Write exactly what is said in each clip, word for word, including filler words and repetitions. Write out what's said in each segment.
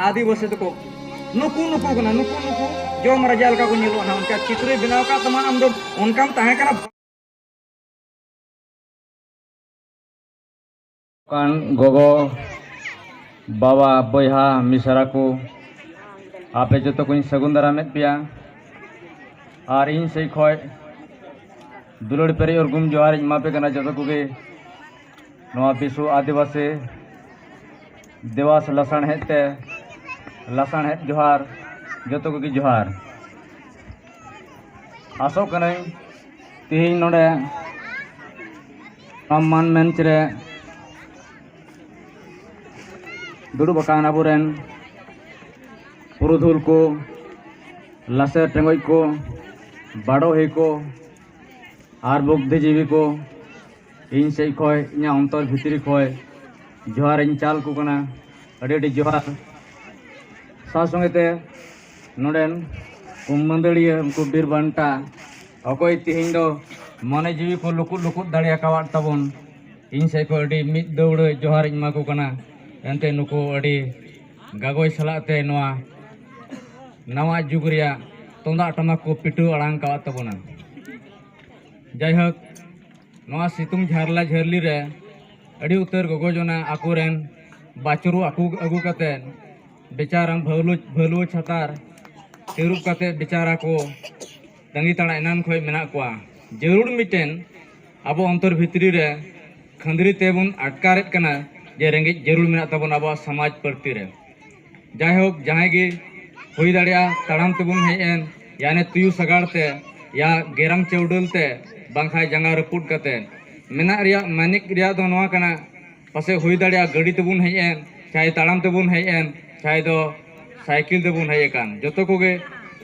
ᱟᱹᱫᱤᱵᱟᱹᱥᱤ ᱫᱚᱠᱚ ᱱᱩᱠᱩ ᱱᱩᱠᱩ ᱠᱟᱱᱟ, ᱱᱩᱠᱩ ᱱᱩᱠᱩ ᱡᱚᱢ ᱨᱟᱡᱟ ᱞᱮᱠᱟ ᱠᱚ ᱧᱮᱞᱚᱜᱼᱟ᱾ ᱱᱟᱦᱟᱜ ᱚᱱᱠᱟ ᱪᱤᱛᱨᱚᱭ ᱵᱮᱱᱟᱣ ᱠᱟᱜ ᱛᱟᱢᱟ, ᱟᱢ ᱫᱚ ᱚᱱᱠᱟᱢ ᱛᱟᱦᱮᱸ ᱠᱟᱱᱟ᱾ ᱠᱟᱱ ᱜᱚᱜᱚ, ᱵᱟᱵᱟ, ᱵᱚᱭᱦᱟ, ᱢᱤᱥᱨᱟ ᱠᱚ, ᱟᱯᱮ ᱡᱚᱛᱚ ᱠᱚᱧ ᱥᱟᱹᱜᱩᱱ ᱫᱟᱨᱟᱢᱮᱫ ᱯᱮᱭᱟ᱾ ᱟᱨ ᱤᱧ ᱥᱮᱫ ᱠᱷᱚᱡ ᱫᱩᱞᱟᱹᱲ ᱯᱮᱨᱮᱡ ᱩᱨᱜᱩᱢ ᱡᱚᱦᱟᱨ ᱤᱧ ᱮᱢᱟ ᱯᱮ ᱠᱟᱱᱟ ᱡᱚᱛᱚ ᱠᱚᱜᱮ᱾ ᱱᱚᱣᱟ ᱵᱤᱥᱩ ᱟᱹᱫᱤᱵᱟᱹᱥᱤ ᱫᱤᱵᱚᱥ ᱞᱟᱥᱟᱲᱦᱮᱫ ᱛᱮ, ᱞᱟᱥᱟᱲᱦᱮᱫ ᱡᱚᱦᱟᱨ, ᱡᱚᱛᱚ ᱠᱚᱜᱮ ᱡᱚᱦᱟᱨ᱾ ᱟᱥᱚᱜ ᱠᱟᱹᱱᱟᱹᱧ ᱛᱮᱦᱮᱧ ᱱᱚᱰᱮ ᱥᱚᱢᱢᱟᱱ ᱢᱚᱧᱪ ᱨᱮ ᱫᱩᱲᱩᱵ ᱟᱠᱟᱱ ᱟᱵᱚᱨᱮᱱ ᱯᱩᱨᱩᱫᱷᱩᱞ ᱠᱚ, ᱞᱟᱥᱮᱨ ᱴᱮᱸᱜᱚᱡ ᱠᱚ, ᱵᱟᱰᱚᱦᱤ ᱠᱚ, ᱟᱨ ᱵᱩᱫᱽᱫᱷᱤᱡᱤᱵᱤ ᱠᱚ, ᱤᱧ ᱥᱮᱫ ᱠᱷᱚᱡ, ᱤᱧᱟᱹᱜ ᱚᱱᱛᱚᱨ ᱵᱷᱤᱛᱨᱤ ᱠᱷᱚᱡ ᱡᱚᱦᱟᱨ ᱤᱧ ᱪᱟᱞ ᱟᱠᱚ ᱠᱟᱱᱟ᱾ ᱟᱹᱰᱤ ᱟᱹᱰᱤ ᱡᱚᱦᱟᱨ᱾ ᱥᱟᱶ ᱥᱚᱸᱜᱮ ᱛᱮ ᱱᱚᱰᱮᱱ ᱩᱢ ᱢᱟᱹᱫᱟᱹᱲᱤᱭᱟᱹ, ᱩᱱᱠᱩ ᱵᱤᱨ ᱵᱟᱱᱴᱟ, ᱚᱠᱚᱭ ᱛᱤᱦᱤᱧ ᱫᱚ ᱢᱚᱱᱮ ᱡᱤᱣᱤ ᱠᱚ ᱞᱩᱠᱩᱫ ᱞᱩᱠᱩᱫ ᱫᱟᱲᱮ ᱟᱠᱟᱣᱟᱫ ᱛᱟᱵᱚᱱ, ᱤᱧ ᱥᱮᱫ ᱠᱷᱚᱱ ᱟᱹᱰᱤ ᱢᱤᱫ ᱫᱟᱹᱣᱲᱟᱹ ᱡᱚᱦᱟᱨ ᱤᱧ ᱮᱢᱟ ᱠᱚ ᱠᱟᱱᱟ᱾ ᱮᱱᱛᱮ ᱱᱩᱠᱩ ᱟᱹᱰᱤ ᱜᱟᱜᱚᱡ ᱥᱟᱞᱟᱜ ᱛᱮ ᱱᱚᱣᱟ ᱱᱟᱣᱟ ᱡᱩᱜᱽ ᱨᱮᱭᱟᱜ ᱛᱩᱢᱫᱟᱜ ᱴᱟᱢᱟᱠ ᱠᱚ ᱯᱤᱴᱷᱟᱹ ᱟᱲᱟᱝ ᱟᱠᱟᱣᱟᱫ ᱛᱟᱵᱚᱱᱟ᱾ ᱡᱟᱭᱦᱳᱠ, ᱱᱚᱣᱟ ᱥᱤᱛᱩᱝ ᱡᱷᱟᱨᱞᱟ ᱡᱷᱟᱹᱨᱞᱤ ᱨᱮ ᱟᱹᱰᱤ ᱩᱛᱟᱹᱨ ᱜᱚᱜᱚ ᱡᱚᱱᱟ ᱟᱠᱚᱨᱮᱱ ᱵᱟᱹᱪᱩᱨᱩ ᱟᱹᱜᱩ, ᱟᱹᱜᱩ ᱠᱟᱛᱮ ᱵᱮᱪᱟᱨᱟ ᱵᱷᱟᱹᱞᱩ, ᱵᱷᱟᱹᱞᱩ ᱪᱷᱟᱛᱟᱨ ᱛᱤᱨᱩᱵ ᱠᱟᱛᱮ ᱵᱮᱪᱟᱨᱟ ᱠᱚ ᱛᱟᱺᱜᱤ ᱛᱟᱲᱟ ᱮᱱᱟᱱ ᱠᱷᱚᱱ ᱢᱮᱱᱟᱜ ᱠᱚᱣᱟ᱾ ᱡᱟᱹᱨᱩᱲ ᱢᱤᱫᱴᱮᱱ ᱟᱵᱚ ᱚᱱᱛᱚᱨ ᱵᱷᱤᱛᱨᱤ ᱨᱮ ᱠᱷᱟᱹᱱᱫᱽᱨᱤ ᱛᱮᱵᱚᱱ ᱟᱴᱠᱟᱨᱮᱫ ᱠᱟᱱᱟ ᱡᱮ ᱨᱮᱸᱜᱮᱡ ᱡᱟᱹᱨᱩᱲ ᱢᱮᱱᱟᱜ ᱛᱟᱵᱚᱱᱟ ᱟᱵᱚᱣᱟᱜ ᱥᱚᱢᱟᱡᱽ ᱯᱟᱹᱨᱛᱤ ᱨᱮ᱾ ᱡᱟᱭᱦᱳᱠ, ᱡᱟᱦᱟᱸᱭ ᱜᱮ ᱦᱩᱭ ᱫᱟᱲᱮᱭᱟᱜᱼᱟ, ᱛᱟᱲᱟᱢ ᱛᱮᱵᱚᱱ ᱦᱮᱡ ᱮᱱ, ᱭᱟᱱᱮ ᱛᱩᱭᱩ ᱥᱟᱜᱟᱲ ᱛᱮ, ᱭᱟ ᱜᱮᱨᱟᱝ ᱪᱟᱹᱣᱰᱟᱹᱞ ᱛᱮ, ᱵᱟᱝᱠᱷᱟᱱ ᱡᱟᱸᱜᱟ ᱨᱟᱹᱯᱩᱫ ᱠᱟᱛᱮ᱾ ᱢᱮᱱᱟᱜ ᱨᱮᱭᱟᱜ ᱢᱟᱹᱱᱤᱠ ᱨᱮᱭᱟᱜ ᱫᱚ ᱱᱚᱣᱟ ᱠᱟᱱᱟ, ᱯᱟᱥᱮᱡ ᱦᱩᱭ ᱫᱟᱲᱮᱭᱟᱜᱼᱟ ᱜᱟᱹᱰᱤ ᱛᱮᱵᱚᱱ ᱦᱮᱡ ᱮᱱ, ᱪᱟᱦᱮ ᱛᱟᱲᱟᱢ ᱛᱮᱵᱚᱱ ᱦᱮᱡ ᱮᱱ, ᱪᱟᱦᱮ ᱫᱚ ᱥᱟᱭᱠᱮᱞ ᱛᱮᱵᱚᱱ ᱦᱮᱡ ᱟᱠᱟᱱ᱾ ᱡᱚᱛᱚ ᱠᱚᱜᱮ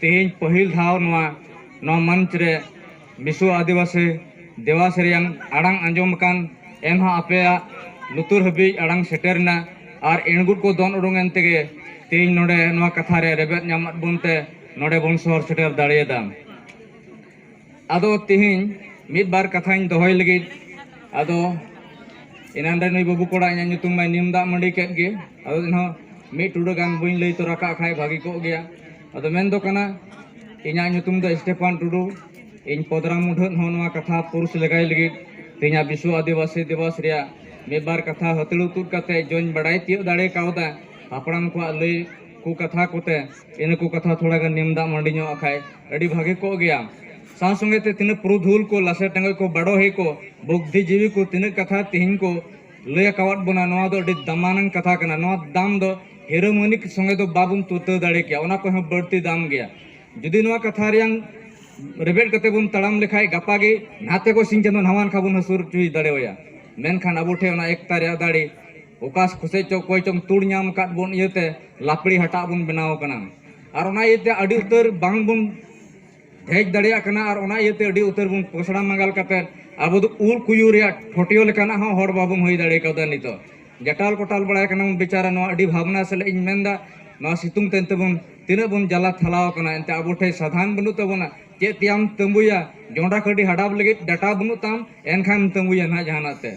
ᱛᱮᱦᱮᱧ ᱯᱟᱹᱦᱤᱞ ᱫᱷᱟᱣ ᱱᱚᱣᱟ, ᱱᱚᱣᱟ ᱢᱚᱧᱪ ᱨᱮ ᱵᱤᱥᱣᱚ ᱟᱹᱫᱤᱵᱟᱹᱥᱤ ᱫᱤᱵᱚᱥ ᱨᱮᱭᱟᱝ ᱟᱲᱟᱝ ᱟᱸᱡᱚᱢ ᱟᱠᱟᱱ, ᱮᱱᱦᱚᱸ ᱟᱯᱮᱭᱟᱜ ᱞᱩᱛᱩᱨ ᱦᱟᱹᱵᱤᱡ ᱟᱲᱟᱝ ᱥᱮᱴᱮᱨ ᱮᱱᱟ᱾ ᱟᱨ ᱮᱬᱜᱩᱴ ᱠᱚ ᱫᱚᱱ ᱩᱰᱩᱝ ᱮᱱ ᱛᱮᱜᱮ ᱛᱮᱦᱮᱧ ᱱᱚᱰᱮ ᱱᱚᱣᱟ ᱠᱟᱛᱷᱟ ᱨᱮ ᱨᱮᱵᱮᱫ ᱧᱟᱢᱟᱫ ᱵᱚᱱ ᱛᱮ ᱱᱚᱰᱮ ᱵᱚᱱ ᱥᱚᱦᱚᱨ ᱥᱮᱴᱮᱨ ᱫᱟᱲᱮᱭᱟᱫᱟ᱾ ᱟᱫᱚ ᱛᱮᱦᱮᱧ ᱢᱤᱫ ᱵᱟᱨ ᱠᱟᱛᱷᱟᱧ ᱫᱚᱦᱚᱭ ᱞᱟᱹᱜᱤᱫ᱾ ᱟᱫᱚ ᱮᱱᱟᱱ ᱨᱮ ᱱᱩᱭ ᱵᱟᱹᱵᱩ ᱠᱚᱲᱟ ᱤᱧᱟᱹᱜ ᱧᱩᱛᱩᱢ ᱢᱟᱭ ᱱᱤᱢ ᱫᱟᱜ ᱢᱟᱹᱰᱤ ᱠᱮᱫ ᱜᱮ᱾ ᱟᱫᱚ ᱮᱱᱦᱚᱸ ᱢᱤᱫ ᱴᱩᱰᱟᱹ ᱜᱟᱱ ᱵᱟᱹᱧ ᱞᱟᱹᱭ ᱛᱚᱨᱟ ᱠᱟᱜ ᱠᱷᱟᱡ ᱵᱷᱟᱹᱜᱤ ᱠᱚᱜ ᱜᱮᱭᱟ᱾ ᱟᱫᱚ ᱢᱮᱱ ᱫᱚ ᱠᱟᱱᱟ, ᱤᱧᱟᱹᱜ ᱧᱩᱛᱩᱢ ᱫᱚ ᱥᱴᱮᱯᱷᱟᱱ ᱴᱩᱰᱩ᱾ ᱤᱧ ᱯᱚᱫᱽᱨᱟᱢ ᱢᱩᱰᱷᱟᱹᱫ ᱦᱚᱸ ᱱᱚᱣᱟ ᱠᱟᱛᱷᱟ ᱯᱩᱨᱩᱥ ᱞᱮᱜᱟᱭ ᱞᱟᱹᱜᱤᱫ ᱛᱮᱦᱮᱧᱟᱜ ᱵᱤᱥᱣᱚ ᱟᱹᱫᱤᱵᱟᱹᱥᱤ ᱫᱤᱵᱚᱥ ᱨᱮᱭᱟᱜ ᱢᱤᱫ ᱵᱟᱨ ᱠᱟᱛᱷᱟ ᱦᱟᱹᱛᱲᱟᱹᱣ ᱛᱩᱫ ᱠᱟᱛᱮ ᱡᱚᱧ ᱵᱟᱰᱟᱭ ᱛᱤᱭᱳᱜ ᱫᱟᱲᱮ ᱠᱟᱣᱫᱟ᱾ ᱦᱟᱯᱲᱟᱢ ᱠᱚᱣᱟᱜ ᱞᱟᱹᱭ ᱠᱚ ᱠᱟᱛᱷᱟ ᱠᱚᱛᱮ ᱤᱱᱟᱹ ᱠᱚ ᱠᱟᱛᱷᱟ ᱛᱷᱚᱲᱟ ᱜᱟᱱ ᱱᱤᱢ ᱫᱟᱜ ᱢᱟᱹᱰᱤ ᱧᱚᱜ ᱠᱷᱟᱡ ᱟᱹᱰᱤ ᱵᱷᱟᱹᱜᱤ ᱠᱚᱜ ᱜᱮᱭᱟ᱾ ᱥᱟᱶ ᱥᱚᱸᱜᱮ ᱛᱮ ᱛᱤᱱᱟᱹᱜ ᱯᱩᱨᱩᱫᱷᱩᱞ ᱠᱚ, ᱞᱟᱥᱮᱨ ᱴᱮᱸᱜᱚᱡ ᱠᱚ, ᱵᱟᱰᱚᱦᱤ ᱠᱚ, ᱵᱩᱫᱽᱫᱷᱤᱡᱤᱵᱤ ᱠᱚ ᱛᱤᱱᱟᱹᱜ ᱠᱟᱛᱷᱟ ᱛᱮᱦᱮᱧ ᱠᱚ ᱞᱟᱹᱭ ᱟᱠᱟᱣᱟᱫ ᱵᱚᱱᱟ, ᱱᱚᱣᱟ ᱫᱚ ᱟᱹᱰᱤ ᱫᱟᱢᱟᱱᱟᱱ ᱠᱟᱛᱷᱟ ᱠᱟᱱᱟ᱾ ᱱᱚᱣᱟ ᱫᱟᱢ ᱫᱚ ᱦᱤᱨᱟᱹ ᱢᱟᱹᱱᱤᱠ ᱥᱚᱸᱜᱮ ᱫᱚ ᱵᱟᱵᱚᱱ ᱛᱩᱛᱟᱹ ᱫᱟᱲᱮ ᱠᱮᱭᱟ, ᱚᱱᱟ ᱠᱷᱚᱱ ᱦᱚᱸ ᱵᱟᱹᱲᱛᱤ ᱫᱟᱢ ᱜᱮᱭᱟ᱾ ᱡᱩᱫᱤ ᱱᱚᱣᱟ ᱠᱟᱛᱷᱟ ᱨᱮᱭᱟᱝ ᱨᱮᱵᱮᱫ ᱠᱟᱛᱮ ᱵᱚᱱ ᱛᱟᱲᱟᱢ ᱞᱮᱠᱷᱟᱡ, ᱜᱟᱯᱟ ᱜᱮ ᱱᱟᱛᱮ ᱠᱚ ᱥᱤᱧ ᱪᱟᱸᱫᱚ ᱱᱟᱣᱟ ᱱᱟᱠᱷᱟ ᱵᱚᱱ ᱦᱟᱹᱥᱩᱨ ᱦᱚᱪᱚᱭ ᱫᱟᱲᱮᱣᱟᱭᱟ᱾ ᱢᱮᱱᱠᱷᱟᱱ ᱟᱵᱚ ᱴᱷᱮᱱ ᱚᱱᱟ ᱮᱠᱛᱟ ᱨᱮᱭᱟᱜ ᱫᱟᱲᱮ ᱚᱠᱟ ᱠᱚᱥᱮᱡ ᱪᱚ ᱚᱠᱚᱭ ᱪᱚᱝ ᱛᱩᱲ ᱧᱟᱢ ᱟᱠᱟᱫ ᱵᱚᱱ ᱤᱭᱟᱹᱛᱮ ᱞᱟᱯᱲᱤ ᱦᱟᱴᱟᱜ ᱵᱚᱱ ᱵᱮᱱᱟᱣ ᱟᱠᱟᱱᱟ᱾ ᱟᱨ ᱚᱱᱟ ᱤᱭᱟᱹᱛᱮ ᱟᱹᱰᱤ ᱩᱛᱟᱹᱨ ᱵᱟᱝ ᱵᱚᱱ ᱦᱮᱡ ᱫᱟᱲᱮᱭᱟᱜ ᱠᱟᱱᱟ᱾ ᱟᱨ ᱚᱱᱟ ᱤᱭᱟᱹᱛᱮ ᱟᱹᱰᱤ ᱩᱛᱟᱹᱨ ᱵᱚᱱ ᱯᱚᱥᱲᱟ ᱢᱟᱸᱜᱟᱞ ᱠᱟᱛᱮ ᱟᱵᱚ ᱫᱚ ᱩᱞ ᱠᱩᱭᱩ ᱨᱮᱭᱟᱜ ᱴᱷᱚᱴᱭᱚ ᱞᱮᱠᱟᱱᱟᱜ ᱦᱚᱸ ᱦᱚᱲ ᱵᱟᱵᱚᱱ ᱦᱩᱭ ᱫᱟᱲᱮ ᱠᱟᱣᱫᱟ᱾ ᱱᱤᱛᱚᱜ ᱡᱟᱴᱟᱞ ᱠᱚᱴᱟᱞ ᱵᱟᱲᱟᱭ ᱠᱟᱱᱟ ᱵᱚᱱ᱾ ᱵᱮᱪᱟᱨᱟ ᱱᱚᱣᱟ ᱟᱹᱰᱤ ᱵᱷᱟᱵᱽᱱᱟ ᱥᱟᱞᱟᱜ ᱤᱧ ᱢᱮᱱᱫᱟ, ᱱᱚᱣᱟ ᱥᱤᱛᱩᱝ ᱛᱮ ᱮᱱᱛᱮ ᱵᱚᱱ ᱛᱤᱱᱟᱹᱜ ᱵᱚᱱ ᱡᱟᱞᱟ ᱛᱷᱟᱞᱟᱣ ᱠᱟᱱᱟ᱾ ᱮᱱᱛᱮ ᱟᱵᱚ ᱴᱷᱮᱱ ᱥᱟᱫᱷᱟᱱ ᱵᱟᱹᱱᱩᱜ ᱛᱟᱵᱚᱱᱟ᱾ ᱪᱮᱫ ᱛᱮᱭᱟᱢ ᱛᱟᱹᱢᱵᱩᱭᱟ? ᱡᱚᱸᱰᱨᱟ ᱠᱷᱟᱹᱰᱤ ᱦᱟᱰᱟᱯ ᱞᱟᱹᱜᱤᱫ ᱰᱟᱴᱟ ᱵᱟᱹᱱᱩᱜ ᱛᱟᱢ, ᱮᱱᱠᱷᱟᱱ ᱮᱢ ᱛᱟᱹᱢᱵᱩᱭᱟ ᱱᱟᱦᱟᱜ ᱡᱟᱦᱟᱱᱟᱜ ᱛᱮ᱾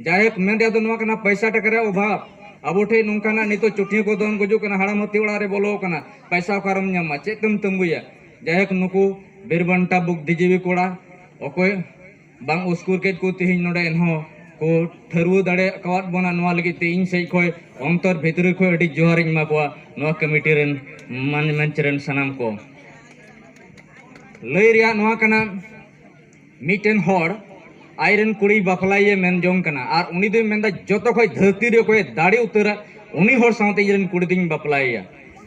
ᱡᱟᱭᱦᱳᱠ, ᱢᱮᱱ ᱨᱮᱭᱟᱜ ᱫᱚ ᱱᱚᱣᱟ ᱠᱟᱱᱟ, ᱯᱚᱭᱥᱟ ᱴᱟᱠᱟ ᱨᱮᱭᱟᱜ ᱚᱵᱷᱟᱵᱽ᱾ ᱟᱵᱚ ᱴᱷᱮᱱ ᱱᱚᱝᱠᱟᱱᱟᱜ ᱱᱤᱛᱚᱜ ᱪᱩᱴᱤᱭᱟᱹ ᱠᱚ ᱫᱚᱱ ᱜᱩᱡᱩᱜ ᱠᱟᱱᱟ, ᱦᱟᱲᱟᱢ ᱦᱟᱹᱛᱤ ᱚᱲᱟᱜ ᱨᱮ ᱵᱚᱞᱚ ᱟᱠᱟᱱᱟ, ᱯᱚᱭᱥᱟ ᱚᱠᱟᱨᱮᱢ ᱧᱟᱢᱟ? ᱪᱮᱫ ᱛᱮᱢ ᱛᱟᱹᱢᱵᱩᱭᱟ? ᱡᱟᱭᱦᱳᱠ, ᱱᱩᱠᱩ ᱵᱤᱨᱵᱟᱱᱴᱟ ᱵᱩᱫᱽᱫᱷᱤᱡᱤᱵᱤ ᱠᱚᱲᱟ ᱚᱠᱚᱭ ᱵᱟᱝ ᱩᱥᱠᱩᱨ ᱠᱮᱫ ᱠᱚ ᱛᱮᱦᱮᱧ ᱱᱚᱰᱮ ᱮᱱᱦᱚᱸ ᱠᱚ ᱴᱷᱟᱹᱨᱣᱟᱹ ᱫᱟᱲᱮ ᱟᱠᱟᱣᱟᱫ ᱵᱚᱱᱟ᱾ ᱱᱚᱣᱟ ᱞᱟᱹᱜᱤᱫ ᱛᱮ ᱤᱧ ᱥᱮᱡ ᱠᱷᱚᱡ ᱚᱱᱛᱚᱨ ᱵᱷᱤᱛᱨᱤ ᱠᱷᱚᱡ ᱟᱹᱰᱤ ᱡᱚᱦᱟᱨᱤᱧ ᱮᱢᱟ ᱠᱚᱣᱟ, ᱱᱚᱣᱟ ᱠᱚᱢᱤᱴᱤ ᱨᱮᱱ ᱢᱟᱱ ᱢᱚᱧᱪ ᱨᱮᱱ ᱥᱟᱱᱟᱢ ᱠᱚ᱾ ᱞᱟᱹᱭ ᱨᱮᱭᱟᱜ ᱱᱚᱣᱟ ᱠᱟᱱᱟ, ᱢᱤᱫᱴᱮᱱ ᱦᱚᱲ ᱟᱡᱨᱮᱱ ᱠᱩᱲᱤ ᱵᱟᱯᱞᱟᱭᱮ ᱢᱮᱱ ᱡᱚᱝ ᱠᱟᱱᱟ, ᱟᱨ ᱩᱱᱤ ᱫᱚᱭ ᱢᱮᱱᱫᱟ, ᱡᱚᱛᱚ ᱠᱷᱚᱡ ᱫᱷᱟᱹᱨᱛᱤ ᱨᱮ ᱚᱠᱚᱭ ᱫᱟᱲᱮ ᱩᱛᱟᱹᱨᱟ, ᱩᱱᱤ ᱦᱚᱲ ᱥᱟᱶᱛᱮ ᱤᱧᱨᱮᱱ ᱠᱩᱲᱤ ᱫᱚᱧ ᱵᱟᱯᱞᱟᱭᱮᱭᱟ᱾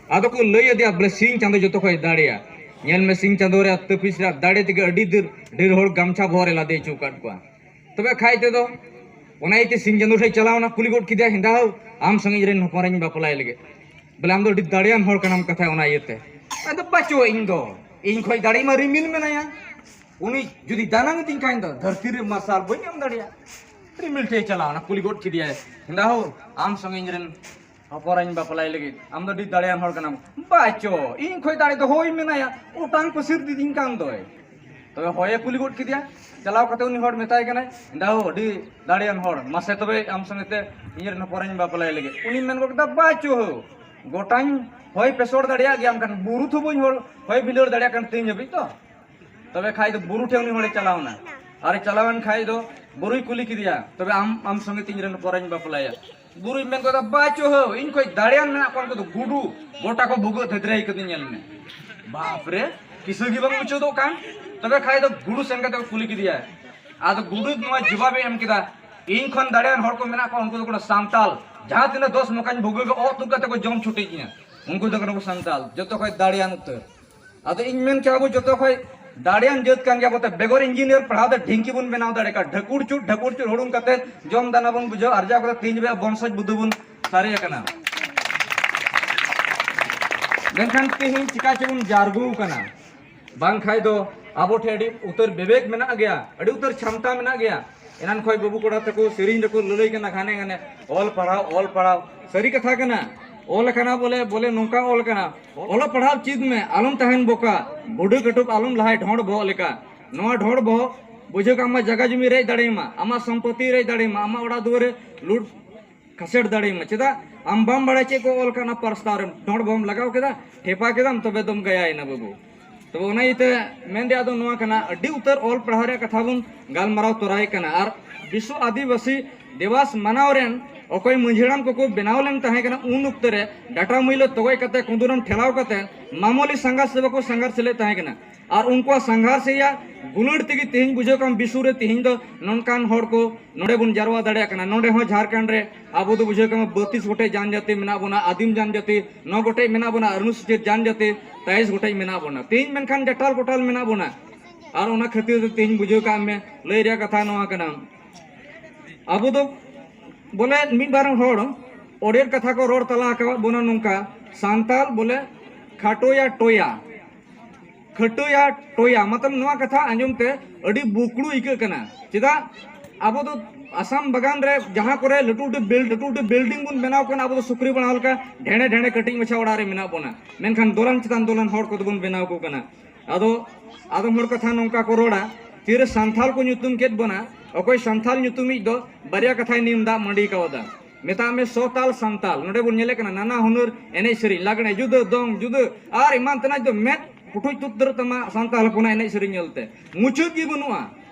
ᱟᱫᱚ ᱠᱚ ᱞᱟᱹᱭ ᱟᱫᱮᱭᱟ, ᱵᱚᱞᱮ, ᱥᱤᱧ ᱪᱟᱸᱫᱚ ᱡᱚᱛᱚ ᱠᱷᱚᱡ ᱫᱟᱲᱮᱭᱟ᱾ ᱧᱮᱞ ᱢᱮ, ᱥᱤᱧ ᱪᱟᱸᱫᱚ ᱨᱮᱭᱟᱜ ᱛᱟᱹᱯᱤᱥ ᱨᱮᱭᱟᱜ ᱫᱟᱲᱮ ᱛᱮᱜᱮ ᱟᱹᱰᱤ ᱰᱷᱮᱨ, ᱰᱷᱮᱨ ᱦᱚᱲ ᱜᱟᱢᱪᱷᱟ ᱵᱚᱦᱚᱜ ᱨᱮ ᱞᱟᱫᱮ ᱦᱚᱪᱚ ᱟᱠᱟᱫ ᱠᱚᱣᱟ᱾ ᱛᱚᱵᱮ ᱠᱷᱟᱡ ᱛᱮᱫᱚ ᱚᱱᱟ ᱤᱭᱟᱹᱛᱮ ᱥᱤᱧ ᱪᱟᱸᱫᱚ ᱴᱷᱮᱡ ᱪᱟᱞᱟᱣ ᱮᱱᱟ, ᱠᱩᱞᱤ ᱜᱚᱫ ᱠᱮᱫᱮᱭᱟ, ᱦᱮᱸᱫᱟ ᱦᱳ, ᱟᱢ ᱥᱚᱸᱜᱮ ᱤᱧᱨᱮᱱ ᱦᱚᱯᱚᱱ ᱤᱧ ᱵᱟᱯᱞᱟᱭ ᱞᱟᱹᱜᱤᱫ, ᱵᱚᱞᱮ, ᱟᱢ ᱫᱚ ᱟᱹᱰᱤ ᱫᱟᱲᱮᱭᱟᱱ ᱦᱚᱲ ᱠᱟᱱᱟᱢ ᱠᱟᱛᱷᱟ, ᱚᱱᱟ ᱤᱭᱟᱹᱛᱮ᱾ ᱟᱫᱚ ᱵᱟᱪᱚ, ᱤᱧ ᱫᱚ, ᱤᱧ ᱠᱷᱚᱡ ᱫᱟᱲᱮ ᱢᱟ ᱨᱤᱢᱤᱞ ᱢᱮᱱᱟᱭᱟ᱾ ᱩᱱᱤ ᱡᱩᱫᱤ ᱫᱟᱱᱟᱝ ᱤᱫᱤᱧ ᱠᱷᱟᱱ ᱫᱚ ᱫᱷᱟᱹᱨᱛᱤ ᱨᱮ ᱢᱟᱨᱥᱟᱞ ᱵᱟᱹᱧ ᱮᱢ ᱫᱟᱲᱮᱭᱟᱜᱼᱟ᱾ ᱨᱤᱢᱤᱞ ᱴᱷᱮᱡ ᱪᱟᱞᱟᱣ ᱮᱱᱟ, ᱠᱩᱞᱤ ᱜᱚᱫ ᱠᱮᱫᱮᱭᱟᱭ, ᱦᱮᱸᱫᱟ ᱦᱳ, ᱟᱢ ᱥᱚᱸᱜᱮ ᱤᱧᱨᱮᱱ ᱦᱚᱯᱚᱱ ᱤᱧ ᱵᱟᱯᱞᱟᱭ ᱞᱟᱹᱜᱤᱫ, ᱟᱢ ᱫᱚ ᱟᱹᱰᱤ ᱫᱟᱲᱮᱭᱟᱱ ᱦᱚᱲ ᱠᱟᱱᱟᱢ᱾ ᱵᱟᱪᱚ, ᱤᱧ ᱠᱷᱚᱡ ᱫᱟᱲᱮ ᱫᱚ ᱦᱳᱭ ᱢᱮᱱᱟᱭᱟ, ᱚᱴᱟᱝ ᱯᱟᱹᱥᱤᱨ ᱫᱤᱫᱤᱧ ᱠᱟᱱ ᱫᱚᱭ᱾ ᱛᱚᱵᱮ ᱦᱚᱭᱮ ᱠᱩᱞᱤ ᱜᱚᱫ ᱠᱮᱫᱮᱭᱟ᱾ ᱪᱟᱞᱟᱣ ᱠᱟᱛᱮ ᱩᱱᱤ ᱦᱚᱲ ᱢᱮᱛᱟᱭ ᱠᱟᱱᱟᱭ, "ᱫᱟᱹᱣ, ᱟᱹᱰᱤ ᱫᱟᱲᱮᱭᱟᱱ ᱦᱚᱲ, ᱢᱟᱥᱮ ᱛᱚᱵᱮ ᱟᱢ ᱥᱚᱸᱜᱮ ᱛᱮ ᱤᱧ ᱨᱮᱱ ᱦᱚᱯᱚᱱᱤᱧ ᱵᱟᱯᱞᱟᱭ ᱞᱟᱹᱜᱤᱫ?" ᱩᱱᱤ ᱢᱮᱱ ᱜᱚᱫ ᱠᱮᱫᱟ, "ᱵᱟᱪᱚ ᱦᱳ, ᱜᱚᱴᱟᱧ ᱦᱚᱭ ᱯᱮᱥᱚᱲ ᱫᱟᱲᱮᱭᱟᱜ ᱜᱮᱭᱟ, ᱢᱮᱱᱠᱷᱟᱱ ᱵᱩᱨᱩ ᱛᱚ ᱵᱟᱹᱧ ᱦᱚᱲ ᱦᱚᱭ ᱵᱷᱤᱸᱫᱟᱹᱲ ᱫᱟᱲᱮᱭᱟᱜ ᱠᱟᱱ ᱛᱮᱦᱮᱧ ᱦᱟᱹᱵᱤᱡ ᱛᱚ?" ᱛᱚᱵᱮ ᱠᱷᱟᱡ ᱫᱚ ᱵᱩᱨᱩ ᱴᱷᱮᱱ ᱩᱱᱤ ᱦᱚᱲᱮ ᱪᱟᱞᱟᱣᱱᱟ᱾ ᱟᱨᱮ ᱪᱟᱞᱟᱣᱮᱱ ᱠᱷᱟᱡ ᱫᱚ ᱵᱩᱨᱩᱭ ᱠᱩᱞᱤ ᱠᱮᱫᱮᱭᱟ, "ᱛᱚᱵᱮ ᱟᱢ, ᱟᱢ ᱥᱚᱸᱜᱮ ᱛᱮ ᱤᱧ ᱨᱮᱱ ᱦᱚᱯᱚᱱᱤᱧ ᱵᱟᱯᱞᱟᱭᱟ?" ᱵᱩᱨᱩᱭ ᱢᱮᱱ ᱠᱮᱫᱟ, "ᱵᱟᱪᱚ ᱦᱳ, ᱤᱧ ᱠᱷᱚᱡ ᱫᱟᱲᱮᱭᱟᱱ ᱢᱮᱱᱟᱜ ᱠᱚᱣᱟ, ᱩᱱᱠᱩ ᱫᱚ ᱜᱩᱰᱩ, ᱜᱚᱴᱟ ᱠᱚ ᱵᱷᱩᱜᱟᱹᱜ ᱫᱷᱮᱫᱨᱮᱭ ᱠᱟᱹᱫᱤᱧ, ᱧᱮᱞ ᱢᱮ᱾ ᱵᱟᱯ ᱨᱮ, ᱠᱤᱥᱟᱹ ᱜᱮ ᱵᱟᱝ ᱢᱩᱪᱟᱹᱫᱚᱜ ᱠᱟᱱ᱾ ᱛᱚᱵᱮ ᱠᱷᱟᱡ ᱫᱚ ᱜᱩᱰᱩ ᱥᱮᱱ ᱠᱟᱛᱮ ᱠᱚ ᱠᱩᱞᱤ ᱠᱮᱫᱮᱭᱟ᱾ ᱟᱫᱚ ᱜᱩᱰᱩ ᱱᱚᱣᱟ ᱡᱚᱵᱟᱵᱮ ᱮᱢ ᱠᱮᱫᱟ, ᱤᱧ ᱠᱷᱚᱱ ᱫᱟᱲᱮᱭᱟᱱ ᱦᱚᱲ ᱠᱚ ᱢᱮᱱᱟᱜ ᱠᱚᱣᱟ, ᱩᱱᱠᱩ ᱫᱚ ᱠᱳᱱᱳ ᱥᱟᱱᱛᱟᱞ, ᱡᱟᱦᱟᱸ ᱛᱤᱱᱟᱹᱜ ᱫᱚᱥ ᱢᱚᱠᱟᱧ ᱵᱷᱩᱜᱟᱹᱜ ᱚᱛ ᱛᱩᱫ ᱠᱟᱛᱮ ᱠᱚ ᱡᱚᱢ ᱪᱷᱩᱴᱤ ᱠᱤᱧᱟ, ᱩᱱᱠᱩ ᱫᱚ ᱠᱟᱱᱟ ᱠᱚ ᱥᱟᱱᱛᱟᱞ, ᱡᱚᱛᱚ ᱠᱷᱚᱡ ᱫᱟᱲᱮᱭᱟᱱ ᱩᱛᱟᱹᱨ᱾ ᱟᱫᱚ ᱤᱧ ᱢᱮᱱ ᱠᱮᱭᱟ, ᱟᱵᱚ ᱡᱚᱛᱚ ᱠᱷᱚᱡ ᱫᱟᱲᱮᱭᱟᱱ ᱡᱟᱹᱛ ᱠᱟᱱ ᱜᱮᱭᱟ ᱵᱚ, ᱛᱚ ᱵᱮᱜᱚᱨ ᱤᱧᱡᱤᱱᱤᱭᱟᱨ ᱯᱟᱲᱦᱟᱣ ᱛᱮ ᱰᱷᱤᱝᱠᱤ ᱵᱚᱱ ᱵᱮᱱᱟᱣ ᱫᱟᱲᱮ ᱠᱟᱜᱼᱟ, ᱰᱷᱟᱹᱠᱩᱲ ᱪᱩᱴ, ᱰᱷᱟᱹᱠᱩᱲ ᱪᱩᱴ ᱦᱩᱲᱩᱝ ᱠᱟᱛᱮ ᱡᱚᱢ ᱫᱟᱱᱟ ᱵᱚᱱ ᱵᱩᱡᱷᱟᱹᱣ, ᱟᱨᱡᱟᱣ ᱠᱟᱛᱮ ᱛᱮᱦᱤᱧ ᱨᱮᱭᱟᱜ ᱵᱚᱝᱥᱚᱡᱽ ᱵᱩᱫᱷᱩ ᱵᱚᱱ ᱥᱟᱨᱮᱡ ᱟᱠᱟᱱᱟ᱾ ᱢᱮᱱᱠᱷᱟᱱ ᱛᱮᱦᱤᱧ ᱪᱤᱠᱟ ᱪᱚᱵᱚᱱ ᱡᱟᱨᱜᱩ ᱟᱠᱟᱱᱟ? ᱵᱟᱝᱠᱷᱟᱡ ᱫᱚ ᱟᱵᱚ ᱴᱷᱮᱱ ᱟᱹᱰᱤ ᱩᱛᱟᱹᱨ ᱵᱤᱵᱮᱠ ᱢᱮᱱᱟᱜ ᱜᱮᱭᱟ, ᱟᱹᱰᱤ ᱩᱛᱟᱹᱨ ᱪᱷᱟᱢᱛᱟ ᱢᱮᱱᱟᱜ ᱜᱮᱭᱟ᱾ ᱮᱱᱟᱱ ᱠᱷᱚᱡ ᱵᱟᱹᱵᱩ ᱠᱚᱲᱟ ᱛᱟᱠᱚ ᱥᱮᱨᱮᱧ ᱨᱮᱠᱚ ᱞᱟᱹᱞᱟᱹᱭ ᱠᱟᱱᱟ, ᱜᱷᱟᱱᱮ ᱜᱷᱟᱱᱮ, "ᱚᱞ ᱯᱟᱲᱦᱟᱣ, ᱚᱞ ᱯᱟᱲᱦᱟᱣ᱾" ᱥᱟᱹᱨᱤ ᱠᱟᱛᱷᱟ ᱠᱟᱱᱟ, ᱚᱞ ᱟᱠᱟᱱᱟ ᱵᱚᱞᱮ, ᱵᱚᱞᱮ ᱱᱚᱝᱠᱟ ᱚᱞ ᱟᱠᱟᱱᱟ, "ᱚᱞᱚᱜ ᱯᱟᱲᱦᱟᱣ ᱪᱮᱫ ᱢᱮ, ᱟᱞᱚᱢ ᱛᱟᱦᱮᱱ ᱵᱚᱠᱟ, ᱵᱩᱰᱷᱟᱹ ᱠᱟᱹᱴᱩᱵ ᱟᱞᱚᱢ ᱞᱟᱦᱟᱭ ᱰᱷᱚᱸᱰ ᱵᱚᱦᱚᱜ ᱞᱮᱠᱟ᱾" ᱱᱚᱣᱟ ᱰᱷᱚᱸᱰ ᱵᱚᱦᱚᱜ ᱵᱩᱡᱷᱟᱹᱣ ᱠᱟᱜ ᱢᱟ, ᱡᱟᱭᱜᱟ ᱡᱩᱢᱤ ᱨᱮᱡ ᱫᱟᱲᱮᱭᱟᱢᱟ, ᱟᱢᱟᱜ ᱥᱚᱢᱯᱚᱛᱤ ᱨᱮᱡ ᱫᱟᱲᱮᱭᱟᱢᱟ, ᱟᱢᱟᱜ ᱚᱲᱟᱜ ᱫᱩᱣᱟᱹᱨ ᱨᱮ ᱞᱩᱴ ᱠᱷᱟᱥᱮᱲ ᱫᱟᱲᱮᱭᱟᱢᱟ᱾ ᱪᱮᱫᱟᱜ? ᱟᱢ ᱵᱟᱢ ᱵᱟᱲᱟᱭ ᱪᱮᱫ ᱠᱚ ᱚᱞ ᱠᱟᱱᱟ ᱯᱟᱨᱥᱛᱟᱣ ᱨᱮ, ᱰᱷᱚᱸᱰ ᱵᱚᱦᱚᱢ ᱞᱟᱜᱟᱣ ᱠᱮᱫᱟ, ᱴᱷᱮᱯᱟ ᱠᱮᱫᱟᱢ, ᱛᱚᱵᱮ ᱫᱚᱢ ᱜᱟᱭᱟᱭᱮᱱᱟ ᱵᱟᱹᱵᱩ᱾ ᱛᱚᱵᱮ ᱚᱱᱟ ᱤᱭᱟᱹᱛᱮ ᱢᱮᱱ ᱨᱮᱭᱟᱜ ᱫᱚ ᱱᱚᱣᱟ ᱠᱟᱱᱟ, ᱟᱹᱰᱤ ᱩᱛᱟᱹᱨ ᱚᱞ ᱯᱟᱲᱦᱟᱣ ᱨᱮᱭᱟᱜ ᱠᱟᱛᱷᱟ ᱵᱚᱱ ᱜᱟᱞᱢᱟᱨᱟᱣ ᱛᱚᱨᱟᱭ ᱠᱟᱱᱟ᱾ ᱟᱨ ᱵᱤᱥᱥᱚ ᱟᱹᱫᱤᱵᱟᱹᱥᱤ ᱫᱤᱵᱚᱥ ᱢᱟᱱᱟᱣ ᱨᱮᱱ ᱚᱠᱚᱭ ᱢᱟᱹᱡᱷᱤ ᱦᱟᱲᱟᱢ ᱠᱚᱠᱚ ᱵᱮᱱᱟᱣ ᱞᱮᱱ ᱛᱟᱦᱮᱸ ᱠᱟᱱᱟ, ᱩᱱ ᱚᱠᱛᱮ ᱨᱮ ᱰᱟᱴᱟ ᱢᱟᱹᱭᱞᱟᱹ ᱛᱚᱜᱚᱡ ᱠᱟᱛᱮ, ᱠᱩᱸᱫᱩᱨᱟᱢ ᱴᱷᱮᱞᱟᱣ ᱠᱟᱛᱮ ᱢᱟᱢᱚᱞᱤ ᱥᱟᱸᱜᱷᱟᱨ ᱥᱮ ᱵᱟᱠᱚ ᱥᱟᱸᱜᱷᱟᱨ ᱥᱮᱞᱮᱫ ᱛᱟᱦᱮᱸ ᱠᱟᱱᱟ᱾ ᱟᱨ ᱩᱱᱠᱩᱣᱟᱜ ᱥᱟᱸᱜᱷᱟᱨ ᱥᱮᱭᱟ ᱜᱩᱞᱟᱹᱲ ᱛᱮᱜᱮ ᱛᱮᱦᱮᱧ ᱵᱩᱡᱷᱟᱹᱣ ᱠᱟᱢ ᱵᱤᱥᱩ ᱨᱮ ᱛᱮᱦᱮᱧ ᱫᱚ ᱱᱚᱝᱠᱟᱱ ᱦᱚᱲ ᱠᱚ ᱱᱚᱰᱮ ᱵᱚᱱ ᱡᱟᱨᱣᱟ ᱫᱟᱲᱮᱭᱟᱜ ᱠᱟᱱᱟ᱾ ᱱᱚᱰᱮ ᱦᱚᱸ ᱡᱷᱟᱲᱠᱷᱚᱸᱰ ᱨᱮ ᱟᱵᱚ ᱫᱚ ᱵᱩᱡᱷᱟᱹᱣ ᱠᱟᱢ ᱵᱟᱹᱛᱤᱥ ᱜᱚᱴᱮᱡ ᱡᱟᱱᱡᱟᱹᱛᱤ ᱢᱮᱱᱟᱜ ᱵᱚᱱᱟ, ᱟᱹᱫᱤᱢ ᱡᱟᱱᱡᱟᱹᱛᱤ ᱱᱚ ᱜᱚᱴᱮᱡ ᱢᱮᱱᱟᱜ ᱵᱚᱱᱟ, ᱚᱱᱩᱥᱩᱪᱤᱛ ᱡᱟᱱᱡᱟᱹᱛᱤ ᱛᱮᱭᱤᱥ ᱜᱚᱴᱮᱡ ᱢᱮᱱᱟᱜ ᱵᱚᱱᱟ᱾ ᱛᱮᱦᱮᱧ ᱢᱮᱱᱠᱷᱟᱱ ᱡᱟᱴᱟᱞ ᱠᱚᱴᱟᱞ ᱢᱮᱱᱟᱜ ᱵᱚᱱᱟ᱾ ᱟᱨ ᱚᱱᱟ ᱠᱷᱟᱹᱛᱤᱨ ᱛᱮ ᱛᱮᱦᱮᱧ ᱵᱩᱡᱷᱟᱹᱣ ᱠᱟᱜ ᱢᱮ, ᱞᱟᱹᱭ ᱨᱮᱭᱟᱜ ᱠᱟᱛᱷᱟ ᱱᱚᱣᱟ ᱠᱟᱱᱟ, ᱟᱵᱚ ᱫᱚ ᱵᱚᱞᱮ ᱢᱤᱫ ᱵᱟᱨ ᱦᱚᱲ ᱚᱰᱮᱨ ᱠᱟᱛᱷᱟ ᱠᱚ ᱨᱚᱲ ᱛᱟᱞᱟ ᱟᱠᱟᱫ ᱵᱚᱱᱟ ᱱᱚᱝᱠᱟ, ᱥᱟᱱᱛᱟᱞ ᱵᱚᱞᱮ ᱠᱷᱟᱴᱚᱭᱟ ᱴᱚᱭᱟ, ᱠᱷᱟᱴᱚᱭᱟ ᱴᱚᱭᱟ, ᱢᱚᱛᱞᱚᱵ ᱱᱚᱣᱟ ᱠᱟᱛᱷᱟ ᱟᱸᱡᱚᱢ ᱛᱮ ᱟᱹᱰᱤ ᱵᱩᱠᱲᱩ ᱟᱹᱭᱠᱟᱹᱜ ᱠᱟᱱᱟ᱾ ᱪᱮᱫᱟᱜ? ᱟᱵᱚ ᱫᱚ ᱟᱥᱟᱢ ᱵᱟᱜᱟᱱ ᱨᱮ ᱡᱟᱦᱟᱸ ᱠᱚᱨᱮ ᱞᱟᱹᱴᱩ ᱞᱟᱹᱴᱩ ᱵᱤᱞ-, ᱞᱟᱹᱴᱩ ᱞᱟᱹᱴᱩ ᱵᱤᱞᱰᱤᱝ ᱵᱚᱱ ᱵᱮᱱᱟᱣ ᱠᱟᱱᱟ, ᱟᱵᱚ ᱫᱚ ᱥᱩᱠᱨᱤ ᱵᱟᱲᱟ ᱞᱮᱠᱟ ᱰᱷᱮᱬᱮ ᱰᱷᱮᱬᱮ ᱠᱟᱹᱴᱤᱡ ᱢᱟᱪᱷᱟ ᱚᱲᱟᱜ ᱨᱮ ᱢᱮᱱᱟᱜ ᱵᱚᱱᱟ, ᱢᱮᱱᱠᱷᱟᱱ ᱫᱚᱞᱟᱱ ᱪᱮᱛᱟᱱ ᱫᱚᱞᱟᱱ ᱦᱚᱲ ᱠᱚᱫᱚ ᱵᱚᱱ ᱵᱮᱱᱟᱣ ᱠᱚ ᱠᱟᱱᱟ᱾ ᱟᱫᱚ ᱟᱫᱚᱢ ᱦᱚᱲ ᱠᱟᱛᱷᱟ ᱱᱚᱝᱠᱟ ᱠᱚ ᱨᱚᱲᱟ, ᱛᱤᱨᱮ ᱥᱟᱱᱛᱟᱞ ᱠᱚ ᱧᱩᱛᱩᱢ ᱠᱮᱫ ᱵᱚᱱᱟ, ᱚᱠᱚᱭ ᱥᱟᱱᱛᱟᱞ ᱧᱩᱛᱩᱢᱤᱡ ᱫᱚ ᱵᱟᱨᱭᱟ ᱠᱟᱛᱷᱟᱭ ᱱᱤᱢ ᱫᱟᱜ ᱢᱟᱹᱰᱤ ᱠᱟᱣᱫᱟ᱾ ᱢᱮᱛᱟᱜ ᱢᱮ ᱥᱚᱛᱟᱞ ᱥᱟᱱᱛᱟᱞ, ᱱᱚᱰᱮ ᱵᱚᱱ ᱧᱮᱞᱮ ᱠᱟᱱᱟ ᱱᱟᱱᱟ ᱦᱩᱱᱟᱹᱨ ᱮᱱᱮᱡ ᱥᱮᱨᱮᱧ, ᱞᱟᱜᱽᱬᱮ ᱡᱩᱫᱟᱹ, ᱫᱚᱝ ᱡᱩᱫᱟᱹ, ᱟᱨ ᱮᱢᱟᱱ ᱛᱮᱱᱟᱜ ᱫᱚ ᱢᱮᱫ ᱯᱩᱴᱩᱡ ᱛᱩᱫ ᱩᱛᱟᱹᱨᱚᱜ ᱛᱟᱢᱟ ᱥᱟᱱᱛᱟᱲ ᱦᱚᱯᱚᱱᱟᱜ ᱮᱱᱮᱡ ᱥᱮᱨᱮᱧ ᱧᱮᱞᱛᱮ᱾ ᱢᱩᱪᱟᱹᱫ ᱜᱮ ᱵᱟᱹᱱᱩᱜᱼᱟ᱾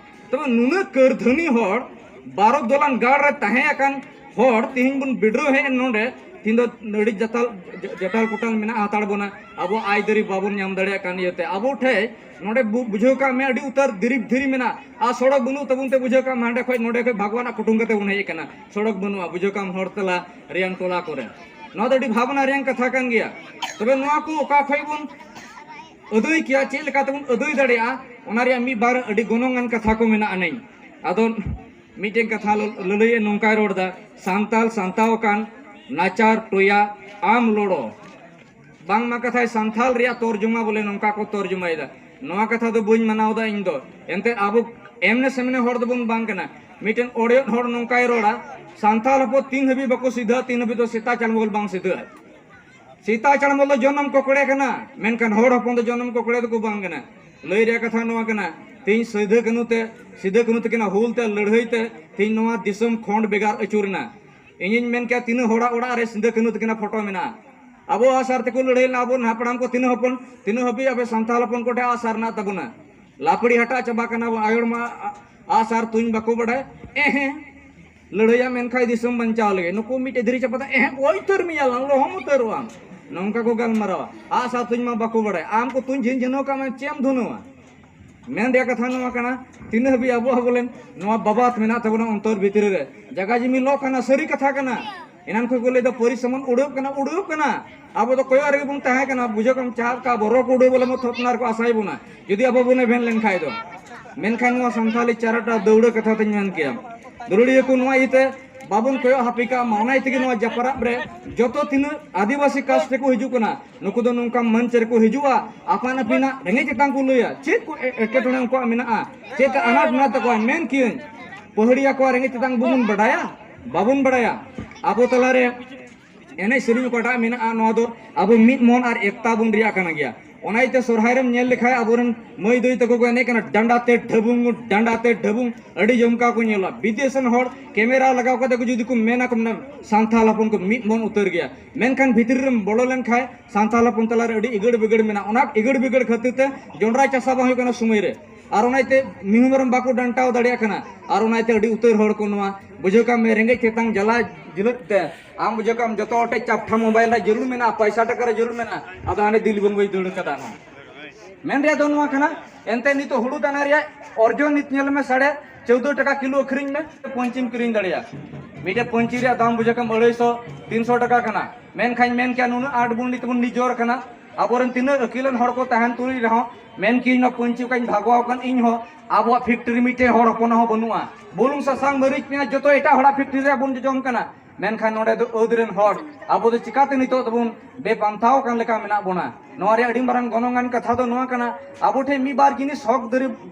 ᱛᱚᱵᱮ ᱱᱩᱱᱟᱹᱜ ᱠᱟᱹᱨᱫᱷᱟᱹᱱᱤ ᱦᱚᱲ, ᱵᱟᱨᱚ ᱫᱚᱞᱟᱱ ᱜᱟᱲ ᱨᱮ ᱛᱟᱦᱮᱸ ᱟᱠᱟᱱ ᱦᱚᱲ, ᱛᱤᱦᱤᱧ ᱵᱚᱱ ᱵᱤᱰᱨᱟᱹᱣ ᱦᱮᱡ ᱮᱱ ᱱᱚᱰᱮ, ᱛᱤᱦᱤᱧ ᱫᱚ ᱟᱹᱰᱤ ᱡᱟᱛᱟᱞ, ᱡᱟᱴᱟᱞ ᱠᱚᱴᱟᱞ ᱢᱮᱱᱟᱜ ᱦᱟᱛᱟᱲ ᱵᱚᱱᱟ, ᱟᱵᱚ ᱟᱹᱭᱫᱟᱹᱨᱤ ᱵᱟᱵᱚᱱ ᱧᱟᱢ ᱫᱟᱲᱮᱭᱟᱜ ᱠᱟᱱ ᱤᱭᱟᱹᱛᱮ᱾ ᱟᱵᱚ ᱴᱷᱮᱡ ᱱᱚᱰᱮ ᱵᱩ-, ᱵᱩᱡᱷᱟᱹᱣ ᱠᱟᱜ ᱢᱮ, ᱟᱹᱰᱤ ᱩᱛᱟᱹᱨ ᱫᱤᱨᱤᱵ ᱫᱷᱤᱨᱤ ᱢᱮᱱᱟᱜᱼᱟ, ᱟᱨ ᱥᱚᱲᱚᱠ ᱵᱟᱹᱱᱩᱜ ᱛᱟᱵᱚᱱ ᱛᱮ ᱵᱩᱡᱷᱟᱹᱣ ᱠᱟᱜ ᱢᱮ, ᱦᱟᱸᱰᱮ ᱠᱷᱚᱡ ᱱᱚᱰᱮ ᱠᱷᱚᱡ ᱵᱷᱟᱜᱽᱣᱟᱱᱟᱜ ᱠᱩᱴᱩᱢ ᱠᱟᱛᱮ ᱵᱚᱱ ᱦᱮᱡ ᱟᱠᱟᱱᱟ᱾ ᱥᱚᱲᱚᱠ ᱵᱟᱹᱱᱩᱜᱼᱟ, ᱵᱩᱡᱷᱟᱹᱣ ᱠᱟᱜ ᱢᱮ, ᱦᱚᱲ ᱛᱟᱞᱟ, ᱨᱮᱭᱟᱱ ᱴᱚᱞᱟ ᱠᱚᱨᱮ᱾ ᱱᱚᱣᱟ ᱫᱚ ᱟᱹᱰᱤ ᱵᱷᱟᱵᱽᱱᱟ ᱨᱮᱭᱟᱜ ᱠᱟᱛᱷᱟ ᱠᱟᱱ ᱜᱮᱭᱟ᱾ ᱛᱚᱵᱮ ᱱᱚᱣᱟ ᱠᱚ ᱚᱠᱟ ᱠᱷᱚᱡ ᱵᱚᱱ ᱟᱹᱫᱟᱹᱭ ᱠᱮᱭᱟ, ᱪᱮᱫ ᱞᱮᱠᱟ ᱛᱮᱵᱚᱱ ᱟᱹᱫᱟᱹᱭ ᱫᱟᱲᱮᱭᱟᱜᱼᱟ, ᱚᱱᱟ ᱨᱮᱭᱟᱜ ᱢᱤᱫ ᱵᱟᱨ ᱟᱹᱰᱤ ᱜᱚᱱᱚᱝ ᱟᱱ ᱠᱟᱛᱷᱟ ᱠᱚ ᱢᱮᱱᱟᱜᱼᱟ ᱱᱟᱹᱧ᱾ ᱟᱫᱚ ᱢᱤᱫᱴᱮᱱ ᱠᱟᱛᱷᱟ ᱞᱟᱹ-, ᱞᱟᱹᱞᱟᱹᱭᱮ ᱱᱚᱝᱠᱟᱭ ᱨᱚᱲ ᱮᱫᱟ, ᱥᱟᱱᱛᱟᱞ ᱥᱟᱱᱛᱟᱣ ᱟᱠᱟᱱ ᱱᱟᱪᱟᱨ ᱴᱚᱭᱟ ᱟᱢ ᱞᱚᱲᱚ᱾ ᱵᱟᱝᱢᱟ ᱠᱟᱛᱷᱟᱭ ᱥᱟᱱᱛᱟᱞ ᱨᱮᱭᱟᱜ ᱛᱚᱨᱡᱚᱢᱟ ᱵᱚᱞᱮ ᱱᱚᱝᱠᱟ ᱠᱚ ᱛᱚᱨᱡᱚᱢᱟᱭᱮᱫᱟ᱾ ᱱᱚᱣᱟ ᱠᱟᱛᱷᱟ ᱫᱚ ᱵᱟᱹᱧ ᱢᱟᱱᱟᱣ ᱮᱫᱟ ᱤᱧ ᱫᱚ᱾ ᱮᱱᱛᱮᱫ ᱟᱵᱚ ᱮᱢᱱᱮ ᱥᱮᱢᱱᱮ ᱦᱚᱲ ᱫᱚᱵᱚᱱ ᱵᱟᱝ ᱠᱟᱱᱟ᱾ ᱢᱤᱫᱴᱮᱱ ᱚᱲᱮᱭᱚᱫ ᱦᱚᱲ ᱱᱚᱝᱠᱟᱭ ᱨᱚᱲᱟ, ᱥᱟᱱᱛᱟᱞ ᱦᱚᱯᱚᱱ ᱛᱤᱱ ᱦᱟᱹᱵᱤᱡ ᱵᱟᱠᱚ ᱥᱤᱫᱷᱟᱹᱜᱼᱟ, ᱛᱤᱱ ᱦᱟᱹᱵᱤᱡ ᱫᱚ ᱥᱮᱛᱟ ᱪᱟᱲᱢᱚᱞ ᱵᱟᱝ ᱥᱤᱫᱷᱟᱹᱜᱼᱟ᱾ ᱥᱮᱛᱟ ᱪᱟᱲᱢᱚᱞ ᱫᱚ ᱡᱚᱱᱚᱢ ᱠᱚᱠᱲᱮ ᱠᱟᱱᱟ, ᱢᱮᱱᱠᱷᱟᱱ ᱦᱚᱲ ᱦᱚᱯᱚᱱ ᱫᱚ ᱡᱚᱱᱚᱢ ᱠᱚᱠᱲᱮ ᱫᱚᱠᱚ ᱵᱟᱝ ᱠᱟᱱᱟ᱾ ᱞᱟᱹᱭ ᱨᱮᱭᱟᱜ ᱠᱟᱛᱷᱟ ᱱᱚᱣᱟ ᱠᱟᱱᱟ, ᱛᱮᱦᱮᱧ ᱥᱤᱫᱷᱟᱹ ᱠᱟᱹᱱᱦᱩ ᱛᱮ, ᱥᱤᱫᱷᱟᱹ ᱠᱟᱹᱱᱦᱩ ᱛᱟᱹᱠᱤᱱᱟᱜ ᱦᱩᱞ ᱛᱮ, ᱞᱟᱹᱲᱦᱟᱹᱭ ᱛᱮ ᱛᱮᱦᱮᱧ ᱱᱚᱣᱟ ᱫᱤᱥᱚᱢ ᱠᱷᱚᱸᱰ ᱵᱷᱮᱜᱟᱨ ᱟᱹᱪᱩᱨ ᱮᱱᱟ᱾ ᱤᱧᱤᱧ ᱢᱮᱱ ᱠᱮᱭᱟ, ᱛᱤᱱᱟᱹᱜ ᱦᱚᱲᱟᱜ ᱚᱲᱟᱜ ᱨᱮ ᱥᱤᱫᱷᱟᱹ ᱠᱟᱹᱱᱦᱩ ᱛᱟᱹᱠᱤᱱᱟᱜ ᱯᱷᱳᱴᱳ ᱢᱮᱱᱟᱜᱼᱟ? ᱟᱵᱚ ᱟᱜᱼᱥᱟᱨ ᱛᱮᱠᱚ ᱞᱟᱹᱲᱦᱟᱹᱭ ᱞᱮᱱᱟ, ᱟᱵᱚᱨᱮᱱ ᱦᱟᱯᱲᱟᱢ ᱠᱚ ᱛᱤᱱᱟᱹᱜ ᱦᱚᱯᱚᱱ, ᱛᱤᱱᱟᱹᱜ ᱦᱟᱹᱵᱤᱡ ᱟᱵᱚ ᱥᱟᱱᱛᱟᱲ ᱦᱚᱯᱚᱱ ᱠᱚᱴᱷᱮᱱ ᱟᱜᱼᱥᱟᱨ ᱢᱮᱱᱟᱜ ᱛᱟᱵᱚᱱᱟ? ᱞᱟᱯᱲᱤ ᱦᱟᱴᱟᱜ ᱪᱟᱵᱟ ᱠᱟᱱᱟ ᱵᱚᱱ, ᱟᱭᱳ ᱦᱚᱲ ᱢᱟ ᱟ-, ᱟᱜᱼᱥᱟᱨ ᱛᱩᱧ ᱵᱟᱠᱚ ᱵᱟᱰᱟᱭ᱾ ᱮᱦᱮᱸ, ᱞᱟᱹᱲᱦᱟᱹᱭᱟ ᱢᱮᱱᱠᱷᱟᱡ ᱫᱤᱥᱚᱢ ᱵᱟᱧᱪᱟᱣ ᱞᱟᱹᱜᱤᱫ᱾ ᱱᱩᱠᱩ ᱢᱤᱫᱴᱮᱡ ᱫᱷᱤᱨᱤ ᱪᱟᱯᱟᱫᱟ, ᱮᱦᱮᱸ, ᱜᱚᱡ ᱩᱛᱟᱹᱨ ᱢᱮᱭᱟ ᱞᱟᱝ, ᱞᱚᱦᱚᱢ ᱩᱛᱟᱹᱨᱚᱜ ᱟᱢ᱾ ᱱᱚᱝᱠᱟ ᱠᱚ ᱜᱟᱞᱢᱟᱨᱟᱣᱟ᱾ ᱟᱜᱼᱥᱟᱨ ᱛᱩᱧ ᱢᱟ ᱵᱟᱠᱚ ᱵᱟᱰᱟᱭ᱾ ᱟᱢ ᱠᱚ ᱛᱩᱧ ᱡᱷᱤᱱ ᱡᱷᱤᱱᱟᱹᱣ ᱠᱟᱜ ᱢᱮ, ᱪᱮᱫ ᱮᱢ ᱫᱷᱩᱱᱟᱹᱣᱟ? ᱢᱮᱱ ᱨᱮᱭᱟᱜ ᱠᱟᱛᱷᱟ ᱱᱚᱣᱟ ᱠᱟᱱᱟ, ᱛᱤᱱᱟᱹᱜ ᱦᱟᱹᱵᱤᱡ ᱟᱵᱚ ᱦᱚᱸ ᱵᱚᱞᱮ ᱱᱚᱣᱟ ᱵᱟᱵᱟᱛ ᱢᱮᱱᱟᱜ ᱛᱟᱵᱚᱱᱟ ᱚᱱᱛᱚᱨ ᱵᱷᱤᱛᱨᱤ ᱨᱮ, ᱡᱟᱜᱟ ᱡᱩᱢᱤ ᱞᱚ ᱠᱟᱱᱟ, ᱥᱟᱹᱨᱤ ᱠᱟᱛᱷᱟ ᱠᱟᱱᱟ᱾ ᱮᱱᱟᱱ ᱠᱷᱚᱱ ᱠᱚ ᱞᱟᱹᱭᱫᱟ ᱯᱟᱹᱨᱤᱥ ᱥᱟᱢᱟᱱ ᱩᱰᱟᱹᱣ ᱠᱟᱱᱟ, ᱩᱰᱟᱹᱣ ᱠᱟᱱᱟ᱾ ᱟᱵᱚ ᱫᱚ ᱠᱚᱭᱚᱜ ᱨᱮᱜᱮ ᱵᱚᱱ ᱛᱟᱦᱮᱸ ᱠᱟᱱᱟ, ᱵᱩᱡᱷᱟᱹᱣ ᱠᱟᱢ, ᱪᱟᱞ ᱠᱟ ᱵᱚᱨᱚ ᱠᱚ ᱩᱰᱟᱹᱣ ᱵᱚᱞᱮ ᱢᱚᱛ ᱦᱚᱯᱱᱟᱨ ᱠᱚ ᱟᱥᱟᱭ ᱵᱚᱱᱟ, ᱡᱩᱫᱤ ᱟᱵᱚ ᱵᱚᱱ ᱮᱵᱷᱮᱱ ᱞᱮᱱᱠᱷᱟᱡ ᱫᱚ᱾ ᱢᱮᱱᱠᱷᱟᱱ ᱱᱚᱣᱟ ᱥᱟᱱᱛᱟᱞᱤ ᱪᱟᱨᱟᱴᱟ ᱫᱟᱹᱣᱲᱟᱹ ᱠᱟᱛᱷᱟ ᱛᱮᱧ ᱢᱮᱱ ᱠᱮᱭᱟ, ᱫᱩᱞᱟᱹᱲᱤᱭᱟᱹ ᱠᱚ ᱱᱚᱣᱟ ᱤᱭᱟᱹᱛᱮ ᱵᱟᱵᱚᱱ ᱠᱚᱭᱚᱜ ᱦᱟᱹᱯᱤ ᱠᱟᱜ ᱢᱟ᱾ ᱚᱱᱟ ᱤᱭᱟᱹ ᱛᱮᱜᱮ ᱱᱚᱣᱟ ᱡᱟᱯᱨᱟᱵ ᱨᱮ ᱡᱚᱛᱚ ᱛᱤᱱᱟᱹᱜ ᱟᱹᱫᱤᱵᱟᱹᱥᱤ ᱠᱟᱥᱴ ᱨᱮᱠᱚ ᱦᱤᱡᱩᱜ ᱠᱟᱱᱟ, ᱱᱩᱠᱩ ᱫᱚ ᱱᱚᱝᱠᱟ ᱢᱚᱧᱪ ᱨᱮᱠᱚ ᱦᱤᱡᱩᱜᱼᱟ, ᱟᱯᱟᱱ ᱟᱹᱯᱤᱱᱟᱜ ᱨᱮᱸᱜᱮᱡ ᱛᱮᱛᱟᱝ ᱠᱚ ᱞᱟᱹᱭᱟ, ᱪᱮᱫ ᱠᱚ ᱮ-, ᱮᱴᱠᱮᱴᱚᱬᱮ ᱩᱱᱠᱩᱣᱟᱜ ᱢᱮᱱᱟᱜᱼᱟ, ᱪᱮᱫ ᱞᱮᱠᱟ ᱟᱱᱟᱴ ᱢᱮᱱᱟᱜ ᱛᱟᱠᱚᱣᱟ᱾ ᱢᱮᱱ ᱠᱤᱭᱟᱹᱧ, ᱯᱟᱹᱦᱟᱹᱲᱤᱭᱟ ᱠᱚᱣᱟᱜ ᱨᱮᱸᱜᱮᱡ ᱛᱮᱛᱟᱝ ᱵᱚᱱ ᱵᱟᱰᱟᱭᱟ? ᱵᱟᱵᱚᱱ ᱵᱟᱰᱟᱭᱟ᱾ ᱟᱵᱚ ᱛᱟᱞᱟᱨᱮ ᱮᱱᱮᱡ ᱥᱮᱨᱮᱧ ᱚᱠᱟᱴᱟᱜ ᱢᱮᱱᱟᱜᱼᱟ, ᱱᱚᱣᱟ ᱫᱚ ᱟᱵᱚ ᱢᱤᱫ ᱢᱚᱱ ᱟᱨ ᱮᱠᱛᱟ ᱵᱚᱱ ᱨᱮᱭᱟᱜ ᱠᱟᱱᱟ ᱜᱮᱭᱟ᱾ ᱚᱱᱟ ᱤᱭᱟᱹᱛᱮ ᱥᱚᱨᱦᱟᱭ ᱨᱮᱢ ᱧᱮᱞ ᱞᱮᱠᱷᱟᱡ ᱟᱵᱚᱨᱮᱱ ᱢᱟᱹᱭ ᱫᱟᱹᱭ ᱛᱟᱠᱚ ᱠᱚ ᱮᱱᱮᱡ ᱠᱟᱱᱟ, ᱰᱟᱸᱰᱟ ᱛᱮ ᱰᱷᱟᱹᱵᱩᱝ, ᱰᱟᱸᱰᱟ ᱛᱮ ᱰᱷᱟᱹᱵᱩᱝ, ᱟᱹᱰᱤ ᱡᱚᱢᱠᱟᱣ ᱠᱚ ᱧᱮᱞᱚᱜᱼᱟ᱾ ᱵᱤᱫᱮᱥ ᱨᱮᱱ ᱦᱚᱲ ᱠᱮᱢᱮᱨᱟ ᱞᱟᱜᱟᱣ ᱠᱟᱛᱮ ᱠᱚ ᱡᱩᱫᱤ ᱠᱚ ᱢᱮᱱᱟ ᱠᱚ, ᱢᱟᱱᱮ, ᱥᱟᱱᱛᱟᱲ ᱦᱚᱯᱚᱱ ᱠᱚ ᱢᱤᱫ ᱵᱚᱱ ᱩᱛᱟᱹᱨ ᱜᱮᱭᱟ, ᱢᱮᱱᱠᱷᱟᱱ ᱵᱷᱤᱛᱨᱤ ᱨᱮᱢ ᱵᱚᱞᱚ ᱞᱮᱱᱠᱷᱟᱱ ᱥᱟᱱᱛᱟᱲ ᱦᱚᱯᱚᱱ ᱛᱟᱞᱟᱨᱮ ᱟᱹᱰᱤ ᱤᱜᱟᱹᱲ ᱵᱤᱜᱟᱹᱲ ᱢᱮᱱᱟᱜᱼᱟ᱾ ᱚᱱᱟ ᱤᱜᱟᱹᱲ ᱵᱤᱜᱟᱹᱲ ᱠᱷᱟᱹᱛᱤᱨ ᱛᱮ ᱡᱚᱱᱰᱨᱟ ᱪᱟᱥᱟ ᱵᱟᱝ ᱦᱩᱭᱩᱜ ᱠᱟᱱᱟ ᱥᱚᱢᱚᱭ ᱨᱮ, ᱟᱨ ᱚᱱᱟ ᱤᱭᱟᱹᱛᱮ ᱢᱤᱦᱩ ᱢᱮᱨᱚᱢ ᱵᱟᱠᱚ ᱰᱟᱱᱴᱟᱣ ᱫᱟᱲᱮᱭᱟᱜ ᱠᱟᱱᱟ, ᱟᱨ ᱚᱱᱟ ᱤᱭᱟᱹᱛᱮ ᱟᱹᱰᱤ ᱩᱛᱟᱹᱨ ᱦᱚᱲ ᱠᱚ ᱱᱚᱣᱟ ᱵᱩᱡᱷᱟᱹᱣ ᱠᱟᱜ ᱢᱮ ᱨᱮᱸᱜᱮᱡ ᱛᱮᱛᱟᱝ ᱡᱟᱞᱟ ᱡᱤᱞᱟᱹᱛ ᱛᱮ ᱟᱢ ᱵᱩᱡᱷᱟᱹᱣ ᱠᱟᱜ ᱟᱢ ᱡᱚᱛᱚ ᱦᱚᱲ ᱴᱷᱮᱡ ᱪᱟᱯᱴᱷᱟ ᱢᱳᱵᱟᱭᱤᱞ ᱨᱮ ᱡᱟᱹᱨᱩᱲ ᱢᱮᱱᱟᱜᱼᱟ, ᱯᱚᱭᱥᱟ ᱴᱟᱠᱟ ᱨᱮ ᱡᱟᱹᱨᱩᱲ ᱢᱮᱱᱟᱜᱼᱟ, ᱟᱫᱚ ᱦᱟᱸᱰᱮ ᱫᱤᱞᱤ ᱵᱚᱢᱵᱟᱭ ᱫᱟᱹᱲ ᱠᱟᱫᱟ ᱱᱟᱦᱟᱜ᱾ ᱢᱮᱱ ᱨᱮᱭᱟᱜ ᱫᱚ ᱱᱚᱣᱟ ᱠᱟᱱᱟ, ᱮᱱᱛᱮ ᱱᱤᱛᱚᱜ ᱦᱩᱲᱩ ᱫᱟᱱᱟ ᱨᱮᱭᱟᱜ ᱚᱨᱡᱚ ᱱᱤᱛ ᱧᱮᱞ ᱢᱮ ᱥᱟᱲᱮ ᱪᱳᱫᱽᱫᱳ ᱴᱟᱠᱟ ᱠᱤᱞᱳ ᱟᱹᱠᱷᱨᱤᱧ ᱢᱮ, ᱯᱟᱹᱧᱪᱤᱢ ᱠᱤᱨᱤᱧ ᱫᱟᱲᱮᱭᱟᱜᱼᱟ᱾ ᱢᱤᱫᱴᱮᱡ ᱯᱟᱹᱧᱪᱤ ᱨᱮᱭᱟᱜ ᱫᱟᱢ ᱵᱩᱡᱷᱟᱹᱣ ᱠᱟᱢ ᱟᱹᱲᱟᱹᱭᱥᱚ ᱛᱤᱱᱥᱚ ᱴᱟᱠᱟ ᱠᱟᱱᱟ, ᱢᱮᱱᱠᱷᱟᱱ ᱢᱮᱱ ᱠᱮᱭᱟ ᱱᱩᱱᱟᱹᱜ ᱟᱸᱴ ᱵᱚᱱ ᱱᱤᱛ ᱵᱚᱱ ᱱᱤᱡᱚᱨ ᱠᱟᱱᱟ᱾ ᱟᱵᱚᱨᱮᱱ ᱛᱤᱱᱟᱹᱜ ᱟᱹᱠᱤᱞᱟᱱ ᱦᱚᱲ ᱠᱚ ᱛᱟᱦᱮᱱ ᱛᱩᱞᱩᱡ ᱨᱮᱦᱚᱸ ᱢᱮᱱ ᱠᱤᱧ ᱱᱚᱣᱟ ᱯᱟᱹᱧᱪᱤ ᱚᱠᱟᱧ ᱵᱷᱟᱜᱚᱣ ᱠᱟᱱ ᱤᱧ ᱦᱚᱸ ᱟᱵᱚᱣᱟᱜ ᱯᱷᱮᱠᱴᱨᱤ ᱢᱤᱫᱴᱮᱡ ᱦᱚᱲ ᱦᱚᱯᱚᱱᱟᱜ ᱦᱚᱸ ᱵᱟᱹᱱᱩᱜᱼᱟ᱾ ᱵᱩᱞᱩᱝ ᱥᱟᱥᱟᱝ ᱢᱟᱹᱨᱤᱪ ᱯᱮᱸᱭᱟᱡᱽ ᱡᱚᱛᱚ ᱮᱴᱟᱜ ᱦᱚᱲᱟᱜ ᱯᱷᱮᱠᱴᱨᱤ ᱨᱮᱭᱟᱜ ᱵᱚᱱ ᱡᱚᱡᱚᱢ ᱠᱟᱱᱟ᱾ ᱢᱮᱱᱠᱷᱟᱱ ᱱᱚᱰᱮ ᱫᱚ ᱟᱹᱫ ᱨᱮᱱ ᱦᱚᱲ ᱟᱵᱚ ᱫᱚ ᱪᱤᱠᱟᱛᱮ ᱱᱤᱛᱚᱜ ᱫᱚᱵᱚᱱ ᱵᱮᱯᱟᱱᱛᱟᱣ ᱟᱠᱟᱱ ᱞᱮᱠᱟ ᱢᱮᱱᱟᱜ ᱵᱚᱱᱟ? ᱱᱚᱣᱟ ᱨᱮᱭᱟᱜ ᱟᱹᱰᱤ ᱢᱟᱨᱟᱝ ᱜᱚᱱᱚᱝᱟᱱ ᱠᱟᱛᱷᱟ ᱫᱚ ᱱᱚᱣᱟ ᱠᱟᱱᱟ, ᱟᱵᱚ ᱴᱷᱮᱱ ᱢᱤᱫ ᱵᱟᱨ ᱡᱤᱱᱤᱥ ᱦᱚᱠ ᱫᱟᱹᱨᱤ,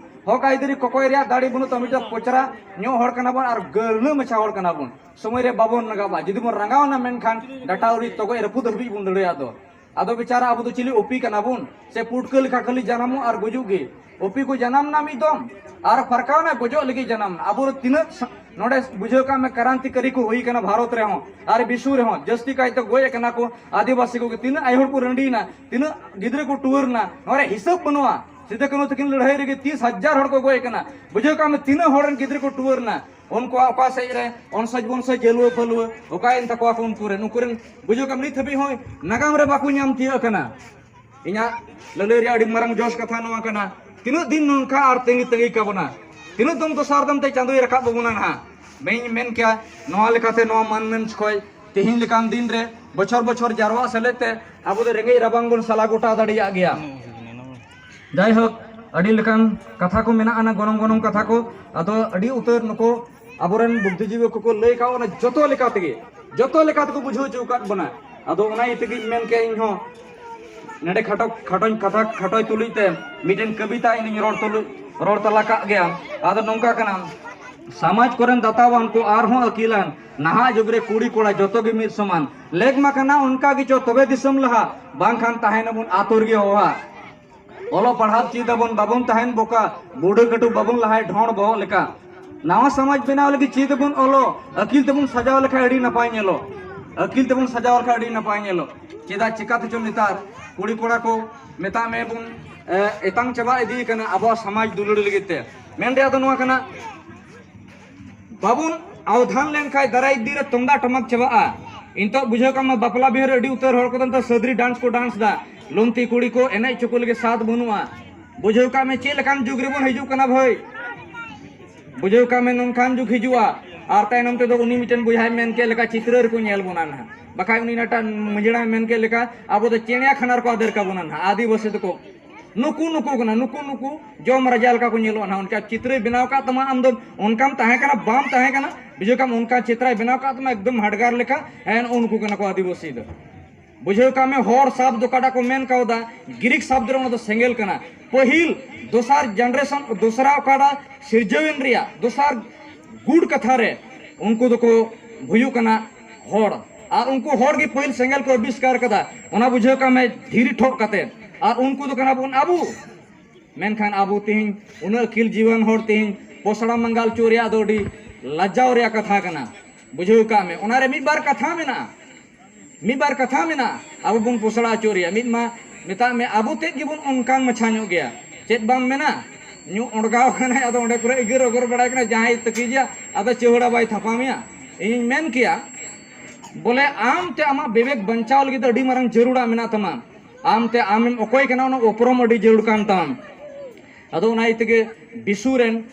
ᱦᱚᱠ ᱟᱹᱭᱫᱟᱹᱨᱤ ᱠᱚᱠᱚᱭ ᱨᱮᱭᱟᱜ ᱫᱟᱲᱮ ᱵᱟᱹᱱᱩᱜ ᱛᱟᱵᱚᱱᱟ, ᱢᱤᱫᱴᱟᱝ ᱯᱚᱪᱨᱟ ᱧᱚᱜ ᱦᱚᱲ ᱠᱟᱱᱟ ᱵᱚᱱ ᱟᱨ ᱜᱟᱹᱨᱞᱟᱹ ᱢᱟᱪᱷᱟ ᱦᱚᱲ ᱠᱟᱱᱟ ᱵᱚᱱ᱾ ᱥᱚᱢᱚᱭ ᱨᱮ ᱵᱟᱵᱚᱱ ᱨᱟᱸᱜᱟᱣᱟ᱾ ᱡᱩᱫᱤ ᱵᱚᱱ ᱨᱟᱸᱜᱟᱣᱱᱟ ᱢᱮᱱᱠᱷᱟᱱ ᱰᱟᱴᱟ ᱩᱨᱤᱡ ᱛᱚᱜᱚᱡ ᱨᱟᱹᱯᱩᱫ ᱦᱟᱹᱵᱤᱡ ᱵᱚᱱ ᱫᱟᱹᱲᱟᱭᱟ᱾ ᱟᱫᱚ ᱟᱫᱚ ᱵᱮᱪᱟᱨᱟ ᱟᱵᱚ ᱫᱚ ᱪᱤᱞᱤ ᱩᱯᱤ ᱠᱟᱱᱟ ᱵᱚᱱ? ᱥᱮ ᱯᱩᱴᱠᱟᱹ ᱞᱮᱠᱟ ᱠᱷᱟᱹᱞᱤ ᱡᱟᱱᱟᱢᱚᱜ ᱟᱨ ᱜᱩᱡᱩᱜ ᱜᱮ? ᱩᱯᱤ ᱠᱚ ᱡᱟᱱᱟᱢ ᱱᱟ ᱢᱤᱫ ᱫᱚᱢ ᱟᱨ ᱯᱷᱟᱨᱠᱟᱣ ᱱᱟ ᱜᱚᱡᱚᱜ ᱞᱟᱹᱜᱤᱫ ᱡᱟᱱᱟᱢ ᱱᱟ᱾ ᱟᱵᱚ ᱫᱚ ᱛᱤᱱᱟᱹᱜ ᱥᱟ-, ᱱᱚᱰᱮ ᱵᱩᱡᱷᱟᱹᱣ ᱠᱟᱜ ᱢᱮ ᱠᱨᱟᱱᱛᱤᱠᱟᱨᱤ ᱠᱚ ᱦᱩᱭ ᱠᱟᱱᱟ ᱵᱷᱟᱨᱚᱛ ᱨᱮᱦᱚᱸ ᱟᱨ ᱵᱤᱥᱣ ᱨᱮᱦᱚᱸ, ᱡᱟᱹᱥᱛᱤ ᱠᱟᱭᱛᱮ ᱜᱚᱡ ᱟᱠᱟᱱᱟ ᱠᱚ ᱟᱹᱫᱤᱵᱟᱹᱥᱤ ᱠᱚᱜᱮ᱾ ᱛᱤᱱᱟᱹᱜ ᱟᱭᱳ ᱦᱚᱲ ᱠᱚ ᱨᱟᱺᱰᱤᱭᱮᱱᱟ, ᱛᱤᱱᱟᱹᱜ ᱜᱤᱫᱽᱨᱟᱹ ᱠᱚ ᱴᱩᱣᱟᱹᱨ ᱱᱟ, ᱱᱚᱣᱟ ᱨᱮᱭᱟᱜ ᱦᱤᱥᱟᱹᱵ ᱵᱟᱹᱱᱩᱜᱼᱟ᱾ ᱥᱤᱫᱩ ᱠᱟᱹᱱᱦᱩ ᱛᱟᱹᱠᱤᱱ ᱞᱟᱹᱲᱦᱟᱹᱭ ᱨᱮᱜᱮ ᱛᱤᱥ ᱦᱟᱡᱟᱨ ᱦᱚᱲ ᱠᱚ ᱜᱚᱡ ᱟᱠᱟᱱᱟ᱾ ᱵᱩᱡᱷᱟᱹᱣ ᱠᱟᱜ ᱢᱮ ᱛᱤᱱᱟᱹᱜ ᱦᱚᱲ ᱨᱮᱱ ᱜᱤᱫᱽᱨᱟᱹ ᱠᱚ ᱴᱩᱣᱟᱹᱨ ᱱᱟ᱾ ᱩᱱᱠᱩᱣᱟᱜ ᱚᱠᱟ ᱥᱮᱫ ᱨᱮ ᱚᱱᱥᱚᱡ ᱵᱚᱱᱥᱚᱡ ᱡᱟᱹᱞᱣᱟᱹ ᱯᱷᱟᱹᱞᱣᱟᱹ ᱚᱠᱟᱭᱮᱱ ᱛᱟᱠᱚᱣᱟ ᱠᱚ ᱩᱱᱠᱩ ᱨᱮᱱ? ᱩᱱᱠᱩ ᱨᱮᱱ ᱵᱩᱡᱷᱟᱹᱣ ᱠᱟᱜ ᱢᱮ ᱱᱤᱛ ᱦᱟᱹᱵᱤᱡ ᱦᱚᱸ ᱱᱟᱜᱟᱢ ᱨᱮ ᱵᱟᱠᱚ ᱧᱟᱢ ᱛᱤᱭᱟᱹᱜ ᱟᱠᱟᱱᱟ᱾ ᱤᱧᱟᱹᱜ ᱞᱟᱹᱞᱟᱹᱭ ᱨᱮᱭᱟᱜ ᱟᱹᱰᱤ ᱢᱟᱨᱟᱝ ᱡᱚᱥ ᱠᱟᱛᱷᱟ ᱱᱚᱣᱟ ᱠᱟᱱᱟ, ᱛᱤᱱᱟᱹᱜ ᱫᱤᱱ ᱱᱚᱝᱠᱟ ᱟᱨ ᱛᱟᱺᱜᱤ ᱛᱟᱺᱜᱤ ᱠᱟᱵᱚᱱᱟ? ᱛᱤᱱᱟᱹᱜ ᱫᱚᱢ ᱫᱚᱥᱟᱨ ᱫᱚᱢ ᱛᱮ ᱪᱟᱸᱫᱳᱭ ᱨᱟᱠᱟᱵ ᱵᱚᱱᱟ ᱱᱟᱦᱟᱜ? ᱢᱮᱱ, ᱢᱮᱱ ᱠᱮᱭᱟ ᱱᱚᱣᱟ ᱞᱮᱠᱟᱛᱮ ᱱᱚᱣᱟ ᱢᱟᱹᱱ ᱢᱚᱸᱡᱽ ᱠᱷᱚᱡ ᱛᱮᱦᱮᱧ ᱞᱮᱠᱟᱱ ᱫᱤᱱ ᱨᱮ ᱵᱚᱪᱷᱚᱨ ᱵᱚᱪᱷᱚᱨ ᱡᱟᱨᱣᱟᱜ ᱥᱮᱞᱮᱫ ᱛᱮ ᱟᱵᱚ ᱫᱚ ᱨᱮᱸᱜᱮᱡ ᱨᱟᱵᱟᱝ ᱵᱚᱱ ᱥᱟᱞᱟ ᱜᱚᱴᱟ ᱫᱟᱲᱮᱭᱟᱜ ᱜᱮᱭᱟ᱾ ᱡᱟᱭᱦᱳᱠ, ᱟᱹᱰᱤ ᱞᱮᱠᱟᱱ ᱠᱟᱛᱷᱟ ᱠᱚ ᱢᱮᱱᱟᱜᱼᱟ, ᱚᱱᱟ ᱜᱚᱱᱚᱝ ᱜᱚᱱᱚᱝ ᱠᱟᱛᱷᱟ ᱠᱚ᱾ ᱟᱫᱚ ᱟᱹᱰᱤ ᱩᱛᱟᱹᱨ ᱱᱩᱠᱩ ᱟᱵᱚᱨᱮᱱ ᱵᱩᱫᱽᱫᱷᱤᱡᱤᱵᱤ ᱠᱚᱠᱚ ᱞᱟᱹᱭ ᱠᱟᱜ ᱚᱱᱟ ᱡᱚᱛᱚ ᱞᱮᱠᱟ ᱛᱮᱜᱮ, ᱡᱚᱛᱚ ᱞᱮᱠᱟ ᱛᱮᱠᱚ ᱵᱩᱡᱷᱟᱹᱣ ᱦᱚᱪᱚ ᱟᱠᱟᱫ ᱵᱚᱱᱟ᱾ ᱟᱫᱚ ᱚᱱᱟ ᱤᱭᱟᱹ ᱛᱮᱜᱮᱧ ᱢᱮᱱ ᱠᱮᱜᱼᱟ ᱤᱧ ᱦᱚᱸ ᱱᱚᱰᱮ ᱠᱷᱟᱴᱚ, ᱠᱷᱟᱴᱚᱧ ᱠᱟᱛᱷᱟ, ᱠᱷᱟᱴᱚᱭ ᱛᱩᱞᱩᱡ ᱛᱮ ᱢᱤᱫᱴᱮᱱ ᱠᱚᱵᱤᱛᱟ ᱤᱧ ᱨᱚᱲ ᱛᱩᱞᱩᱡ, ᱨᱚᱲ ᱛᱟᱞᱟ ᱠᱟᱜ ᱜᱮᱭᱟ᱾ ᱟᱫᱚ ᱱᱚᱝᱠᱟ ᱠᱟᱱᱟ, ᱥᱚᱢᱟᱡᱽ ᱠᱚᱨᱮᱱ ᱫᱟᱛᱟᱣᱟᱱ ᱠᱚ ᱟᱨᱦᱚᱸ ᱟᱹᱠᱤᱞᱟᱱ, ᱱᱟᱦᱟᱜ ᱡᱩᱜᱽ ᱨᱮ ᱠᱩᱲᱤ ᱠᱚᱲᱟ ᱡᱚᱛᱚ ᱜᱮ ᱢᱤᱫ ᱥᱚᱢᱟᱱ᱾ ᱞᱮᱠ ᱢᱟ ᱠᱟᱱᱟ ᱚᱱᱠᱟ ᱜᱮ ᱪᱚ, ᱛᱚᱵᱮ ᱫᱤᱥᱚᱢ ᱞᱟᱦᱟ, ᱵᱟᱝᱠᱷᱟᱱ ᱛᱟᱦᱮᱱᱟᱵᱚᱱ ᱟᱛᱳ ᱨᱮᱜᱮ ᱦᱚᱦᱟ᱾ ᱚᱞᱚᱜ ᱯᱟᱲᱦᱟᱜ ᱪᱮᱫ ᱟᱵᱚᱱ, ᱵᱟᱵᱚᱱ ᱛᱟᱦᱮᱱ ᱵᱚᱠᱟ, ᱵᱩᱰᱷᱟᱹ ᱠᱟᱹᱴᱩᱵ ᱵᱟᱵᱚᱱ ᱞᱟᱦᱟᱭ ᱰᱷᱚᱸᱰ ᱵᱚᱦᱚᱜ ᱞᱮᱠᱟ᱾ ᱱᱟᱣᱟ ᱥᱚᱢᱟᱡᱽ ᱵᱮᱱᱟᱣ ᱞᱟᱹᱜᱤᱫ ᱪᱮᱫ ᱟᱵᱚᱱ ᱚᱞᱚᱜ, ᱟᱹᱠᱤᱞ ᱛᱮᱵᱚᱱ ᱥᱟᱡᱟᱣ ᱞᱮᱠᱷᱟᱱ ᱟᱹᱰᱤ ᱱᱟᱯᱟᱭ ᱧᱮᱞᱚᱜ᱾ ᱟᱹᱠᱤᱞ ᱛᱮᱵᱚᱱ ᱥᱟᱡᱟᱣ ᱞᱮᱠᱷᱟᱱ ᱟᱹᱰᱤ ᱱᱟᱯᱟᱭ ᱧᱮᱞᱚᱜ᱾ ᱪᱮᱫᱟᱜ ᱪᱤᱠᱟ ᱛᱮᱪᱚ ᱱᱮᱛᱟᱨ ᱠᱩᱲᱤ ᱠᱚᱲᱟ ᱠᱚ ᱢᱮᱛᱟᱜ ᱢᱮ ᱵᱚᱱ, ᱮ, ᱮᱛᱟᱝ ᱪᱟᱵᱟ ᱤᱫᱤ ᱠᱟᱱᱟ ᱟᱵᱚᱣᱟᱜ ᱥᱚᱢᱟᱡᱽ ᱫᱩᱞᱟᱹᱲ ᱞᱟᱹᱜᱤᱫ ᱛᱮ᱾ ᱢᱮᱱ ᱨᱮᱭᱟᱜ ᱫᱚ ᱱᱚᱣᱟ ᱠᱟᱱᱟ, ᱵᱟᱵᱚᱱ ᱟᱣᱫᱷᱟᱱ ᱞᱮᱱᱠᱷᱟᱱ ᱫᱟᱨᱟᱭ ᱫᱤᱱ ᱨᱮ ᱛᱩᱢᱫᱟᱜ ᱴᱟᱢᱟᱠ ᱪᱟᱵᱟᱜᱼᱟ᱾ ᱱᱤᱛᱚᱜ ᱵᱩᱡᱷᱟᱹᱣ ᱠᱟᱜ ᱢᱟ, ᱵᱟᱯᱞᱟ ᱵᱤᱦᱟᱹ ᱨᱮ ᱟᱹᱰᱤ ᱩᱛᱟᱹᱨ ᱦᱚᱲ ᱠᱚᱫᱚ ᱱᱤᱛᱚᱜ ᱥᱟᱹᱫᱽᱨᱤ ᱰᱟᱱᱥ ᱠᱚ ᱰᱟᱱᱥ ᱫᱟ᱾ ᱞᱩᱢᱛᱤ ᱠᱩᱲᱤ ᱠᱚ ᱮᱱᱮᱡ ᱦᱚᱪᱚ ᱠᱚ ᱞᱟᱹᱜᱤᱫ ᱥᱟᱫ ᱵᱟᱹᱱᱩᱜᱼᱟ᱾ ᱵᱩᱡᱷᱟᱹᱣ ᱠᱟᱜ ᱢᱮ, ᱪᱮᱫ ᱞᱮᱠᱟᱱ ᱡᱩᱜᱽ ᱨᱮᱵᱚᱱ ᱦᱤᱡᱩᱜ ᱠᱟᱱᱟ ᱵᱷᱟᱹᱭ᱾ ᱵᱩᱡᱷᱟᱹᱣ ᱠᱟᱜ ᱢᱮ, ᱱᱚᱝᱠᱟᱱ ᱡᱩᱜᱽ ᱦᱤᱡᱩᱜᱼᱟ᱾ ᱟᱨ ᱛᱟᱭᱱᱚᱢ ᱛᱮᱫᱚ ᱩᱱᱤ ᱢᱤᱫᱴᱮᱱ ᱵᱚᱭᱦᱟᱭ ᱢᱮᱱ ᱠᱮᱫ ᱞᱮᱠᱟ ᱪᱤᱛᱨᱟᱹ ᱨᱮᱠᱚ ᱧᱮᱞ ᱵᱚᱱᱟ ᱱᱟᱦᱟᱜ, ᱵᱟᱠᱷᱟᱡ ᱩᱱᱤ ᱱᱟᱴᱟ ᱢᱟᱹᱡᱷᱤᱲᱟᱭ ᱢᱮᱱ ᱠᱮᱫ ᱞᱮᱠᱟ ᱟᱵᱚ ᱫᱚ ᱪᱮᱬᱮᱭᱟ ᱠᱷᱟᱱᱟ ᱨᱮᱠᱚ ᱟᱫᱮᱨ ᱠᱟᱵᱚᱱᱟ ᱱᱟᱦᱟᱜ ᱟᱹᱫᱤᱵᱟᱹᱥᱤ ᱫᱚᱠᱚ᱾ ᱱᱩᱠᱩ ᱱᱩᱠᱩ ᱠᱟᱱᱟ, ᱱᱩᱠᱩ ᱱᱩᱠᱩ ᱡᱚᱢ ᱨᱟᱡᱟ ᱞᱮᱠᱟ ᱠᱚ ᱧᱮᱞᱚᱜᱼᱟ ᱱᱟᱦᱟᱜ᱾ ᱚᱱᱠᱟ ᱪᱤᱛᱨᱟᱹᱭ ᱵᱮᱱᱟᱣ ᱠᱟᱜ ᱛᱟᱢᱟ, ᱟᱢ ᱫᱚ ᱚᱱᱠᱟᱢ ᱛᱟᱦᱮᱸ ᱠᱟᱱᱟ, ᱵᱟᱢ ᱛᱟᱦᱮᱸ ᱠᱟᱱᱟ, ᱵᱩᱡᱷᱟᱹᱣ ᱠᱟᱜ ᱢᱮ, ᱚᱱᱠᱟ ᱪᱤᱛᱨᱟᱭ ᱵᱮᱱᱟᱣ ᱠᱟᱜ ᱛᱟᱢᱟ ᱮᱠᱫᱚᱢ ᱦᱟᱰᱜᱟᱨ ᱞᱮᱠᱟ᱾ ᱦᱮᱸ, ᱱᱩᱜᱼᱩ ᱱᱩᱠᱩ ᱠᱟᱱᱟ ᱠᱚ ᱟᱹᱫᱤᱵᱟᱹᱥᱤ ᱫᱚ᱾ ᱵᱩᱡᱷᱟᱹᱣ ᱠᱟᱜ ᱢᱮ, ᱦᱚᱲ ᱥᱟᱵᱫ ᱚᱠᱟᱴᱟᱜ ᱠᱚ ᱢᱮᱱ ᱠᱟᱣᱫᱟ, ᱜᱨᱤᱠ ᱥᱟᱵᱫ ᱨᱮ ᱚᱱᱟ ᱫᱚ ᱥᱮᱸᱜᱮᱞ ᱠᱟᱱᱟ᱾ ᱯᱟᱹᱦᱤᱞ ᱫᱚᱥᱟᱨ ᱡᱮᱱᱟᱨᱮᱥᱚᱱ, ᱫᱚᱥᱨᱟ ᱚᱠᱟᱴᱟᱜ ᱥᱤᱨᱡᱟᱹᱣᱮᱱ ᱨᱮᱭᱟᱜ ᱫᱚᱥᱟᱨ ᱜᱩᱰ ᱠᱟᱛᱷᱟ ᱨᱮ ᱩᱱᱠᱩ ᱫᱚᱠᱚ ᱦᱩᱭᱩᱜ ᱠᱟᱱᱟ ᱦᱚᱲ᱾ ᱟᱨ ᱩᱱᱠᱩ ᱦᱚᱲ ᱜᱮ ᱯᱟᱹᱦᱤᱞ ᱥᱮᱸᱜᱮᱞ ᱠᱚ ᱟᱵᱤᱥᱠᱟᱨ ᱠᱟᱫᱟ, ᱚᱱᱟ ᱵᱩᱡᱷᱟᱹᱣ ᱠᱟᱜ ᱢᱮ, ᱫᱷᱤᱨᱤ ᱴᱷᱚᱜ ᱠᱟᱛᱮ᱾ ᱟᱨ ᱩᱱᱠᱩ ᱫᱚ ᱠᱟᱱᱟ ᱵᱚᱱ ᱟᱵᱚ᱾ ᱢᱮᱱᱠᱷᱟᱱ ᱟᱵᱚ ᱛᱮᱦᱮᱧ ᱩᱱᱟᱹᱜ ᱟᱹᱠᱤᱞ ᱡᱤᱣᱟᱱ ᱦᱚᱲ ᱛᱮᱦᱮᱧ ᱯᱚᱥᱲᱟ ᱢᱟᱸᱜᱟᱞ ᱦᱚᱪᱚ ᱨᱮᱭᱟᱜ ᱫᱚ ᱟᱹᱰᱤ ᱞᱟᱡᱟᱣ ᱨᱮᱭᱟᱜ ᱠᱟᱛᱷᱟ ᱠᱟᱱᱟ᱾ ᱵᱩᱡᱷᱟᱹᱣ ᱠᱟᱜ ᱢᱮ, ᱚᱱᱟᱨᱮ ᱢᱤᱫ ᱵᱟᱨ ᱠᱟᱛᱷᱟ ᱢᱮᱱᱟᱜᱼᱟ, ᱢᱤᱫ ᱵᱟᱨ ᱠᱟᱛᱷᱟ ᱢᱮᱱᱟᱜᱼᱟ, ᱟᱵᱚ ᱵᱚᱱ ᱯᱚᱥᱲᱟ ᱦᱚᱪᱚ ᱨᱮᱭᱟᱜ᱾ ᱢᱤᱫ ᱢᱟ ᱢᱮᱛᱟᱜ ᱢᱮ, ᱟᱵᱚ ᱛᱮᱫ ᱜᱮᱵᱚᱱ ᱚᱱᱠᱟᱱ ᱢᱟᱪᱷᱟ ᱧᱚᱜ ᱜᱮᱭᱟ᱾ ᱪᱮᱫ ᱵᱟᱢ ᱢᱮᱱᱟ, ᱧᱩ ᱚᱲᱜᱟᱣ ᱠᱟᱱᱟᱭ, ᱟᱫᱚ ᱚᱸᱰᱮ ᱠᱚᱨᱮ ᱮᱜᱮᱨ ᱚᱜᱚᱨ ᱵᱟᱲᱟᱭ ᱠᱟᱱᱟ, ᱡᱟᱦᱟᱸᱭ ᱛᱟᱹᱠᱤᱡᱟ, ᱟᱫᱚ ᱪᱮᱦᱩᱲᱟ ᱵᱟᱭ ᱛᱷᱟᱯᱟ ᱢᱮᱭᱟ᱾ ᱤᱧ ᱢᱮᱱ ᱠᱮᱭᱟ, ᱵᱚᱞᱮ ᱟᱢ ᱛᱮ ᱟᱢᱟᱜ ᱵᱤᱵᱮᱠ ᱵᱟᱧᱪᱟᱣ ᱞᱟᱹᱜᱤᱫ ᱫᱚ ᱟᱹᱰᱤ ᱢᱟᱨᱟᱝ ᱡᱟᱹᱨᱩᱲᱟ ᱢᱮᱱᱟᱜ ᱛᱟᱢᱟ᱾ ᱟᱢ ᱛᱮ ᱟᱢᱮᱢ ᱚᱠᱚᱭ ᱠᱟᱱᱟ, ᱚᱱᱟ ᱩᱯᱨᱩᱢ ᱟᱹᱰᱤ ᱡᱟᱹᱨᱩᱲ ᱠᱟᱱ ᱛᱟᱢ᱾ ᱟᱫᱚ ᱚᱱᱟ ᱤᱭᱟᱹ ᱛᱮᱜᱮ ᱵᱤᱥᱩ ᱨᱮᱱ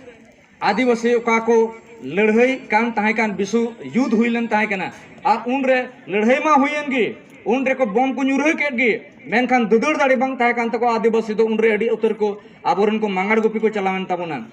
ᱟᱹᱫᱤᱵᱟᱹᱥᱤ ᱚᱠᱟ ᱠᱚ ᱞᱟᱹᱲᱦᱟᱹᱭ ᱠᱟᱱ ᱛᱟᱦᱮᱸ ᱠᱟᱱ, ᱵᱤᱥᱩ ᱭᱩᱫᱽ ᱦᱩᱭ ᱞᱮᱱ ᱛᱟᱦᱮᱸ ᱠᱟᱱᱟ, ᱟᱨ ᱩᱱᱨᱮ ᱞᱟᱹᱲᱦᱟᱹᱭ ᱢᱟ ᱦᱩᱭᱮᱱ ᱜᱮ, ᱩᱱ ᱨᱮᱠᱚ ᱵᱚᱢ ᱠᱚ ᱧᱩᱨᱦᱟᱹ ᱠᱮᱫ ᱜᱮ, ᱢᱮᱱᱠᱷᱟᱱ ᱫᱟᱹᱫᱟᱹᱲ ᱫᱟᱲᱮ ᱵᱟᱝ ᱛᱟᱦᱮᱸ ᱠᱟᱱ ᱛᱟᱠᱚᱣᱟ ᱟᱹᱫᱤᱵᱟᱹᱥᱤ ᱫᱚ᱾ ᱩᱱᱨᱮ ᱟᱹᱰᱤ ᱩᱛᱟᱹᱨ ᱠᱚ ᱟᱵᱚᱨᱮᱱ ᱠᱚ ᱢᱟᱸᱜᱟᱲ ᱜᱩᱯᱤ ᱠᱚ ᱪᱟᱞᱟᱣᱮᱱ ᱛᱟᱵᱚᱱᱟ᱾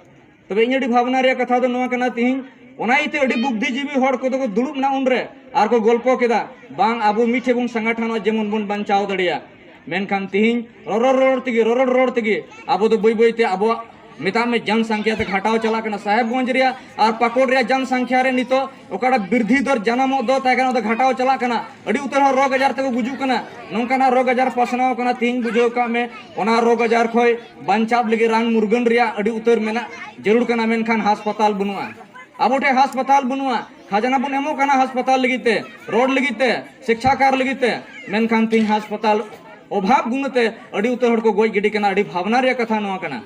ᱛᱚᱵᱮ ᱤᱧ ᱟᱹᱰᱤ ᱵᱷᱟᱵᱽᱱᱟ ᱨᱮᱭᱟᱜ ᱠᱟᱛᱷᱟ ᱫᱚ ᱱᱚᱣᱟ ᱠᱟᱱᱟ, ᱛᱤᱦᱤᱧ ᱚᱱᱟ ᱤᱭᱟᱹᱛᱮ ᱟᱹᱰᱤ ᱵᱩᱫᱽᱫᱷᱤᱡᱤᱵᱤ ᱦᱚᱲ ᱠᱚᱫᱚ ᱠᱚ ᱫᱩᱲᱩᱵ ᱮᱱᱟ ᱩᱱᱨᱮ ᱟᱨ ᱠᱚ ᱜᱚᱞᱯᱚ ᱠᱮᱫᱟ, ᱵᱟᱝ, ᱟᱵᱚ ᱢᱤᱫ ᱴᱷᱮᱱ ᱵᱚᱱ ᱥᱚᱝᱜᱚᱴᱷᱚᱱᱚᱜᱼᱟ, ᱡᱮᱢᱚᱱ ᱵᱚᱱ ᱵᱟᱧᱪᱟᱣ ᱫᱟᱲᱮᱭᱟᱜ᱾ ᱢᱮᱱᱠᱷᱟᱱ ᱛᱤᱦᱤᱧ ᱨᱚᱨᱚᱲ ᱨᱚᱲ ᱛᱮᱜᱮ, ᱨᱚᱨᱚᱲ ᱨᱚᱲ ᱛᱮᱜᱮ ᱟᱵᱚ ᱫᱚ ᱵᱟᱹᱭ ᱵᱟᱹᱭ ᱛᱮ ᱟᱵᱚᱣᱟᱜ ᱢᱮᱛᱟᱜ ᱢᱮ ᱡᱚᱱ ᱥᱚᱝᱠᱷᱭᱟ ᱛᱮ ᱜᱷᱟᱴᱟᱣ ᱪᱟᱞᱟᱜ ᱠᱟᱱᱟ᱾ ᱥᱟᱦᱮᱵᱽᱜᱚᱸᱡᱽ ᱨᱮᱭᱟᱜ ᱟᱨ ᱯᱟᱠᱩᱲ ᱨᱮᱭᱟᱜ ᱡᱚᱱ ᱥᱚᱝᱠᱷᱭᱟ ᱨᱮ ᱱᱤᱛᱚᱜ ᱚᱠᱟᱴᱟᱜ ᱵᱨᱤᱫᱷᱤ ᱫᱚᱨ ᱡᱟᱱᱟᱢᱚᱜ ᱫᱚ ᱛᱟᱦᱮᱸ ᱠᱟᱱᱟ, ᱚᱱᱟ ᱫᱚ ᱜᱷᱟᱴᱟᱣ ᱪᱟᱞᱟᱜ ᱠᱟᱱᱟ᱾ ᱟᱹᱰᱤ ᱩᱛᱟᱹᱨ ᱦᱚᱲ ᱨᱳᱜᱽ ᱟᱡᱟᱨ ᱛᱮᱠᱚ ᱜᱩᱡᱩᱜ ᱠᱟᱱᱟ᱾ ᱱᱚᱝᱠᱟᱱᱟᱜ ᱨᱳᱜᱽ ᱟᱡᱟᱨ ᱯᱟᱥᱱᱟᱣ ᱠᱟᱱᱟ᱾ ᱛᱮᱦᱮᱧ ᱵᱩᱡᱷᱟᱹᱣ ᱠᱟᱜ ᱢᱮ, ᱚᱱᱟ ᱨᱳᱜᱽ ᱟᱡᱟᱨ ᱠᱷᱚᱱ ᱵᱟᱧᱪᱟᱣ ᱞᱟᱹᱜᱤᱫ ᱨᱟᱱ ᱢᱩᱨᱜᱟᱹᱱ ᱨᱮᱭᱟᱜ ᱟᱹᱰᱤ ᱩᱛᱟᱹᱨ ᱢᱮᱱᱟᱜ ᱡᱟᱹᱨᱩᱲ ᱠᱟᱱᱟ, ᱢᱮᱱᱠᱷᱟᱱ ᱦᱟᱥᱯᱟᱛᱟᱞ ᱵᱟᱹᱱᱩᱜᱼᱟ᱾ ᱟᱵᱚ ᱴᱷᱮᱱ ᱦᱟᱥᱯᱟᱛᱟᱞ ᱵᱟᱹᱱᱩᱜᱼᱟ, ᱠᱷᱟᱡᱽᱱᱟ ᱵᱚᱱ ᱮᱢᱚᱜ ᱠᱟᱱᱟ ᱦᱟᱥᱯᱟᱛᱟᱞ ᱞᱟᱹᱜᱤᱫ ᱛᱮ, ᱨᱳᱰ ᱞᱟᱹᱜᱤᱫ ᱛᱮ, ᱥᱤᱠᱪᱷᱟ ᱠᱟᱨ ᱞᱟᱹᱜᱤᱫ ᱛᱮ, ᱢᱮᱱᱠᱷᱟᱱ ᱛᱮᱦᱮᱧ ᱦᱟᱥᱯᱟᱛᱟᱞ ᱚᱵᱷᱟᱵᱽ ᱜᱩᱱᱟᱹ ᱛᱮ ᱟᱹᱰᱤ ᱩᱛᱟᱹᱨ ᱦᱚᱲ ᱠᱚ ᱜᱚᱡ ᱜᱤᱰᱤ ᱠᱟᱱᱟ᱾ ᱟᱹᱰᱤ ᱵᱷᱟᱵᱽᱱᱟ ᱨᱮᱭᱟᱜ ᱠᱟᱛᱷᱟ ᱱᱚᱣᱟ ᱠᱟᱱᱟ᱾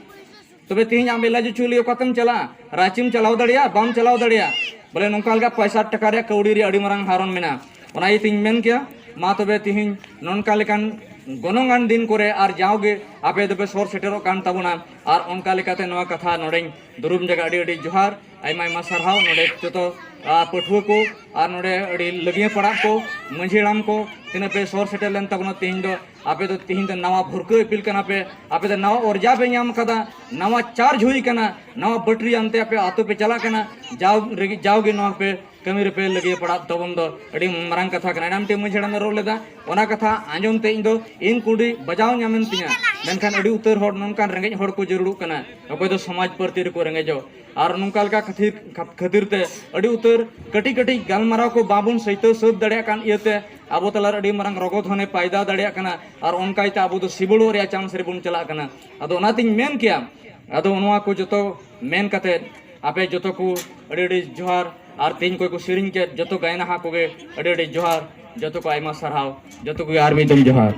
ᱛᱚᱵᱮ ᱛᱤᱦᱤᱧ ᱟᱢ ᱮᱞᱟᱡᱽ ᱦᱚᱪᱚ ᱞᱟᱹᱜᱤᱫ ᱚᱠᱟᱛᱮᱢ ᱪᱟᱞᱟᱜᱼᱟ? ᱨᱟᱸᱪᱤᱢ ᱪᱟᱞᱟᱣ ᱫᱟᱲᱮᱭᱟᱜᱼᱟ? ᱵᱟᱢ ᱪᱟᱞᱟᱣ ᱫᱟᱲᱮᱭᱟᱜᱼᱟ᱾ ᱵᱚᱞᱮ ᱱᱚᱝᱠᱟ ᱞᱮᱠᱟ ᱯᱚᱭᱥᱟ ᱴᱟᱠᱟ ᱨᱮᱭᱟᱜ ᱠᱟᱹᱣᱰᱤ ᱨᱮᱭᱟᱜ ᱟᱹᱰᱤ ᱢᱟᱨᱟᱝ ᱦᱟᱨᱚᱱ ᱢᱮᱱᱟᱜᱼᱟ᱾ ᱚᱱᱟ ᱤᱭᱟᱹᱛᱮᱧ ᱢᱮᱱ ᱠᱮᱭᱟ, ᱢᱟ ᱛᱚᱵᱮ ᱛᱤᱦᱤᱧ ᱱᱚᱝᱠᱟ ᱞᱮᱠᱟᱱ ᱜᱚᱱᱚᱝ ᱟᱱ ᱫᱤᱱ ᱠᱚᱨᱮ ᱟᱨ ᱡᱟᱣᱜᱮ ᱟᱯᱮ ᱫᱚᱯᱮ ᱥᱚᱨ ᱥᱮᱴᱮᱨᱚᱜ ᱠᱟᱱ ᱛᱟᱵᱚᱱᱟ᱾ ᱟᱨ ᱚᱱᱠᱟ ᱞᱮᱠᱟᱛᱮ ᱱᱚᱣᱟ ᱠᱟᱛᱷᱟ ᱱᱚᱰᱮᱧ ᱫᱩᱨᱩᱢ ᱡᱟᱭᱜᱟ ᱟᱹᱰᱤ ᱟᱹᱰᱤ ᱡᱚᱦᱟᱨ, ᱟᱭᱢᱟ ᱟᱭᱢᱟ ᱥᱟᱨᱦᱟᱣ᱾ ᱱᱚᱰᱮ ᱡᱚᱛᱚ ᱟ, ᱯᱟᱹᱴᱷᱩᱣᱟᱹ ᱠᱚ ᱟᱨ ᱱᱚᱰᱮ ᱟᱹᱰᱤ ᱞᱟᱹᱜᱤᱭᱟᱹ ᱯᱟᱲᱟᱜ ᱠᱚ, ᱢᱟᱹᱡᱷᱤ ᱦᱟᱲᱟᱢ ᱠᱚ, ᱛᱤᱱᱟᱹᱜ ᱯᱮ ᱥᱚᱨ ᱥᱮᱴᱮᱨ ᱞᱮᱱ ᱛᱟᱵᱚᱱᱟ ᱛᱤᱦᱤᱧ ᱫᱚ, ᱟᱯᱮ ᱫᱚ ᱛᱤᱦᱤᱧ ᱫᱚ ᱱᱟᱣᱟ ᱵᱷᱩᱨᱠᱟᱹ ᱤᱯᱤᱞ ᱠᱟᱱᱟ ᱯᱮ, ᱟᱯᱮ ᱫᱚ ᱱᱟᱣᱟ ᱚᱨᱡᱟ ᱯᱮ ᱧᱟᱢ ᱠᱟᱫᱟ, ᱱᱟᱣᱟ ᱪᱟᱨᱡᱽ ᱦᱩᱭ ᱠᱟᱱᱟ, ᱱᱟᱣᱟ ᱵᱮᱴᱨᱤ ᱟᱱᱛᱮ ᱟᱯᱮ ᱟᱛᱳ ᱯᱮ ᱪᱟᱞᱟᱜ ᱠᱟᱱᱟ᱾ ᱡᱟᱣ ᱨᱮᱜᱮ, ᱡᱟᱣᱜᱮ ᱱᱚᱣᱟ ᱯᱮ ᱠᱟᱹᱢᱤ ᱨᱮᱯᱮ ᱞᱟᱹᱜᱤᱭᱟᱹ ᱯᱟᱲᱟᱜ ᱛᱟᱵᱚᱱ ᱫᱚ ᱟᱹᱰᱤ ᱢᱟᱨᱟᱝ ᱠᱟᱛᱷᱟ ᱠᱟᱱᱟ᱾ ᱮᱱᱟᱱ ᱢᱤᱫᱴᱮᱱ ᱢᱟᱹᱡᱷᱤ ᱦᱟᱲᱟᱢᱮ ᱨᱚᱲ ᱞᱮᱫᱟ, ᱚᱱᱟ ᱠᱟᱛᱷᱟ ᱟᱸᱡᱚᱢ ᱛᱮ ᱤᱧ ᱫᱚ ᱤᱧ ᱠᱩᱰᱤ ᱵᱟᱡᱟᱣ ᱧᱟᱢᱮᱱ ᱛᱤᱧᱟ᱾ ᱢᱮᱱᱠᱷᱟᱱ ᱟᱹᱰᱤ ᱩᱛᱟᱹᱨ ᱦᱚᱲ ᱱᱚᱝᱠᱟᱱ ᱨᱮᱸᱜᱮᱡ ᱦᱚᱲ ᱠᱚ ᱡᱟᱹᱨᱩᱲᱚᱜ ᱠᱟᱱᱟ, ᱚᱠᱚᱭ ᱫᱚ ᱥᱚᱢᱟᱡᱽ ᱯᱟᱹᱨᱛᱤ ᱨᱮᱠᱚ ᱨᱮᱸᱜᱮᱡᱚᱜ, ᱟᱨ ᱱᱚᱝᱠᱟ ᱞᱮᱠᱟ ᱠᱷᱟᱹᱛᱤᱨ, ᱠᱷᱟᱹᱛᱤᱨ ᱛᱮ ᱟᱹᱰᱤ ᱩᱛᱟᱹᱨ ᱠᱟᱹᱴᱤᱡ ᱠᱟᱹᱴᱤᱡ ᱜᱟᱞᱢᱟᱨᱟᱣ ᱠᱚ ᱵᱟᱵᱚᱱ ᱥᱟᱹᱭᱛᱟᱹᱣ ᱥᱟᱹᱛ ᱫᱟᱲᱮᱭᱟᱜ ᱠᱟᱱ ᱤᱭᱟᱹᱛᱮ ᱟᱵᱚ ᱛᱟᱞᱟᱨᱮ ᱟᱹᱰᱤ ᱢᱟᱨᱟᱝ ᱨᱚᱜᱚᱫᱷᱚᱱᱮ ᱯᱟᱭᱫᱟ ᱫᱟᱲᱮᱭᱟᱜ ᱠᱟᱱᱟ, ᱟᱨ ᱚᱱᱠᱟᱭ ᱛᱮ ᱟᱵᱚ ᱫᱚ ᱥᱤᱵᱤᱲᱚᱜ ᱨᱮᱭᱟᱜ ᱪᱟᱱᱥ ᱨᱮᱵᱚᱱ ᱪᱟᱞᱟᱜ ᱠᱟᱱᱟ᱾ ᱟᱫᱚ ᱚᱱᱟᱛᱤᱧ ᱢᱮᱱ ᱠᱮᱭᱟ, ᱟᱫᱚ ᱱᱚᱣᱟ ᱠᱚ ᱡᱚᱛᱚ ᱢᱮᱱ ᱠᱟᱛᱮ ᱟᱯᱮ ᱡᱚᱛᱚ ᱠᱚ ᱟᱹᱰᱤ ᱟᱹᱰᱤ ᱡᱚᱦᱟᱨ, ᱟᱨ ᱛᱮᱦᱮᱧ ᱠᱚ ᱠᱚ ᱥᱮᱨᱮᱧ ᱠᱮᱫ ᱡᱚᱛᱚ ᱜᱟᱭᱱᱟᱦᱟ ᱠᱚᱜᱮ ᱟᱹᱰᱤ ᱟᱹᱰᱤ ᱡᱚᱦᱟᱨ, ᱡᱚᱛᱚ ᱠᱚ ᱟᱭᱢᱟ ᱥᱟᱨᱦᱟᱣ, ᱡᱚᱛᱚ ᱠᱚᱜᱮ ᱟᱨ ᱢᱤᱫ ᱫᱚᱢ ᱡᱚᱦᱟᱨ᱾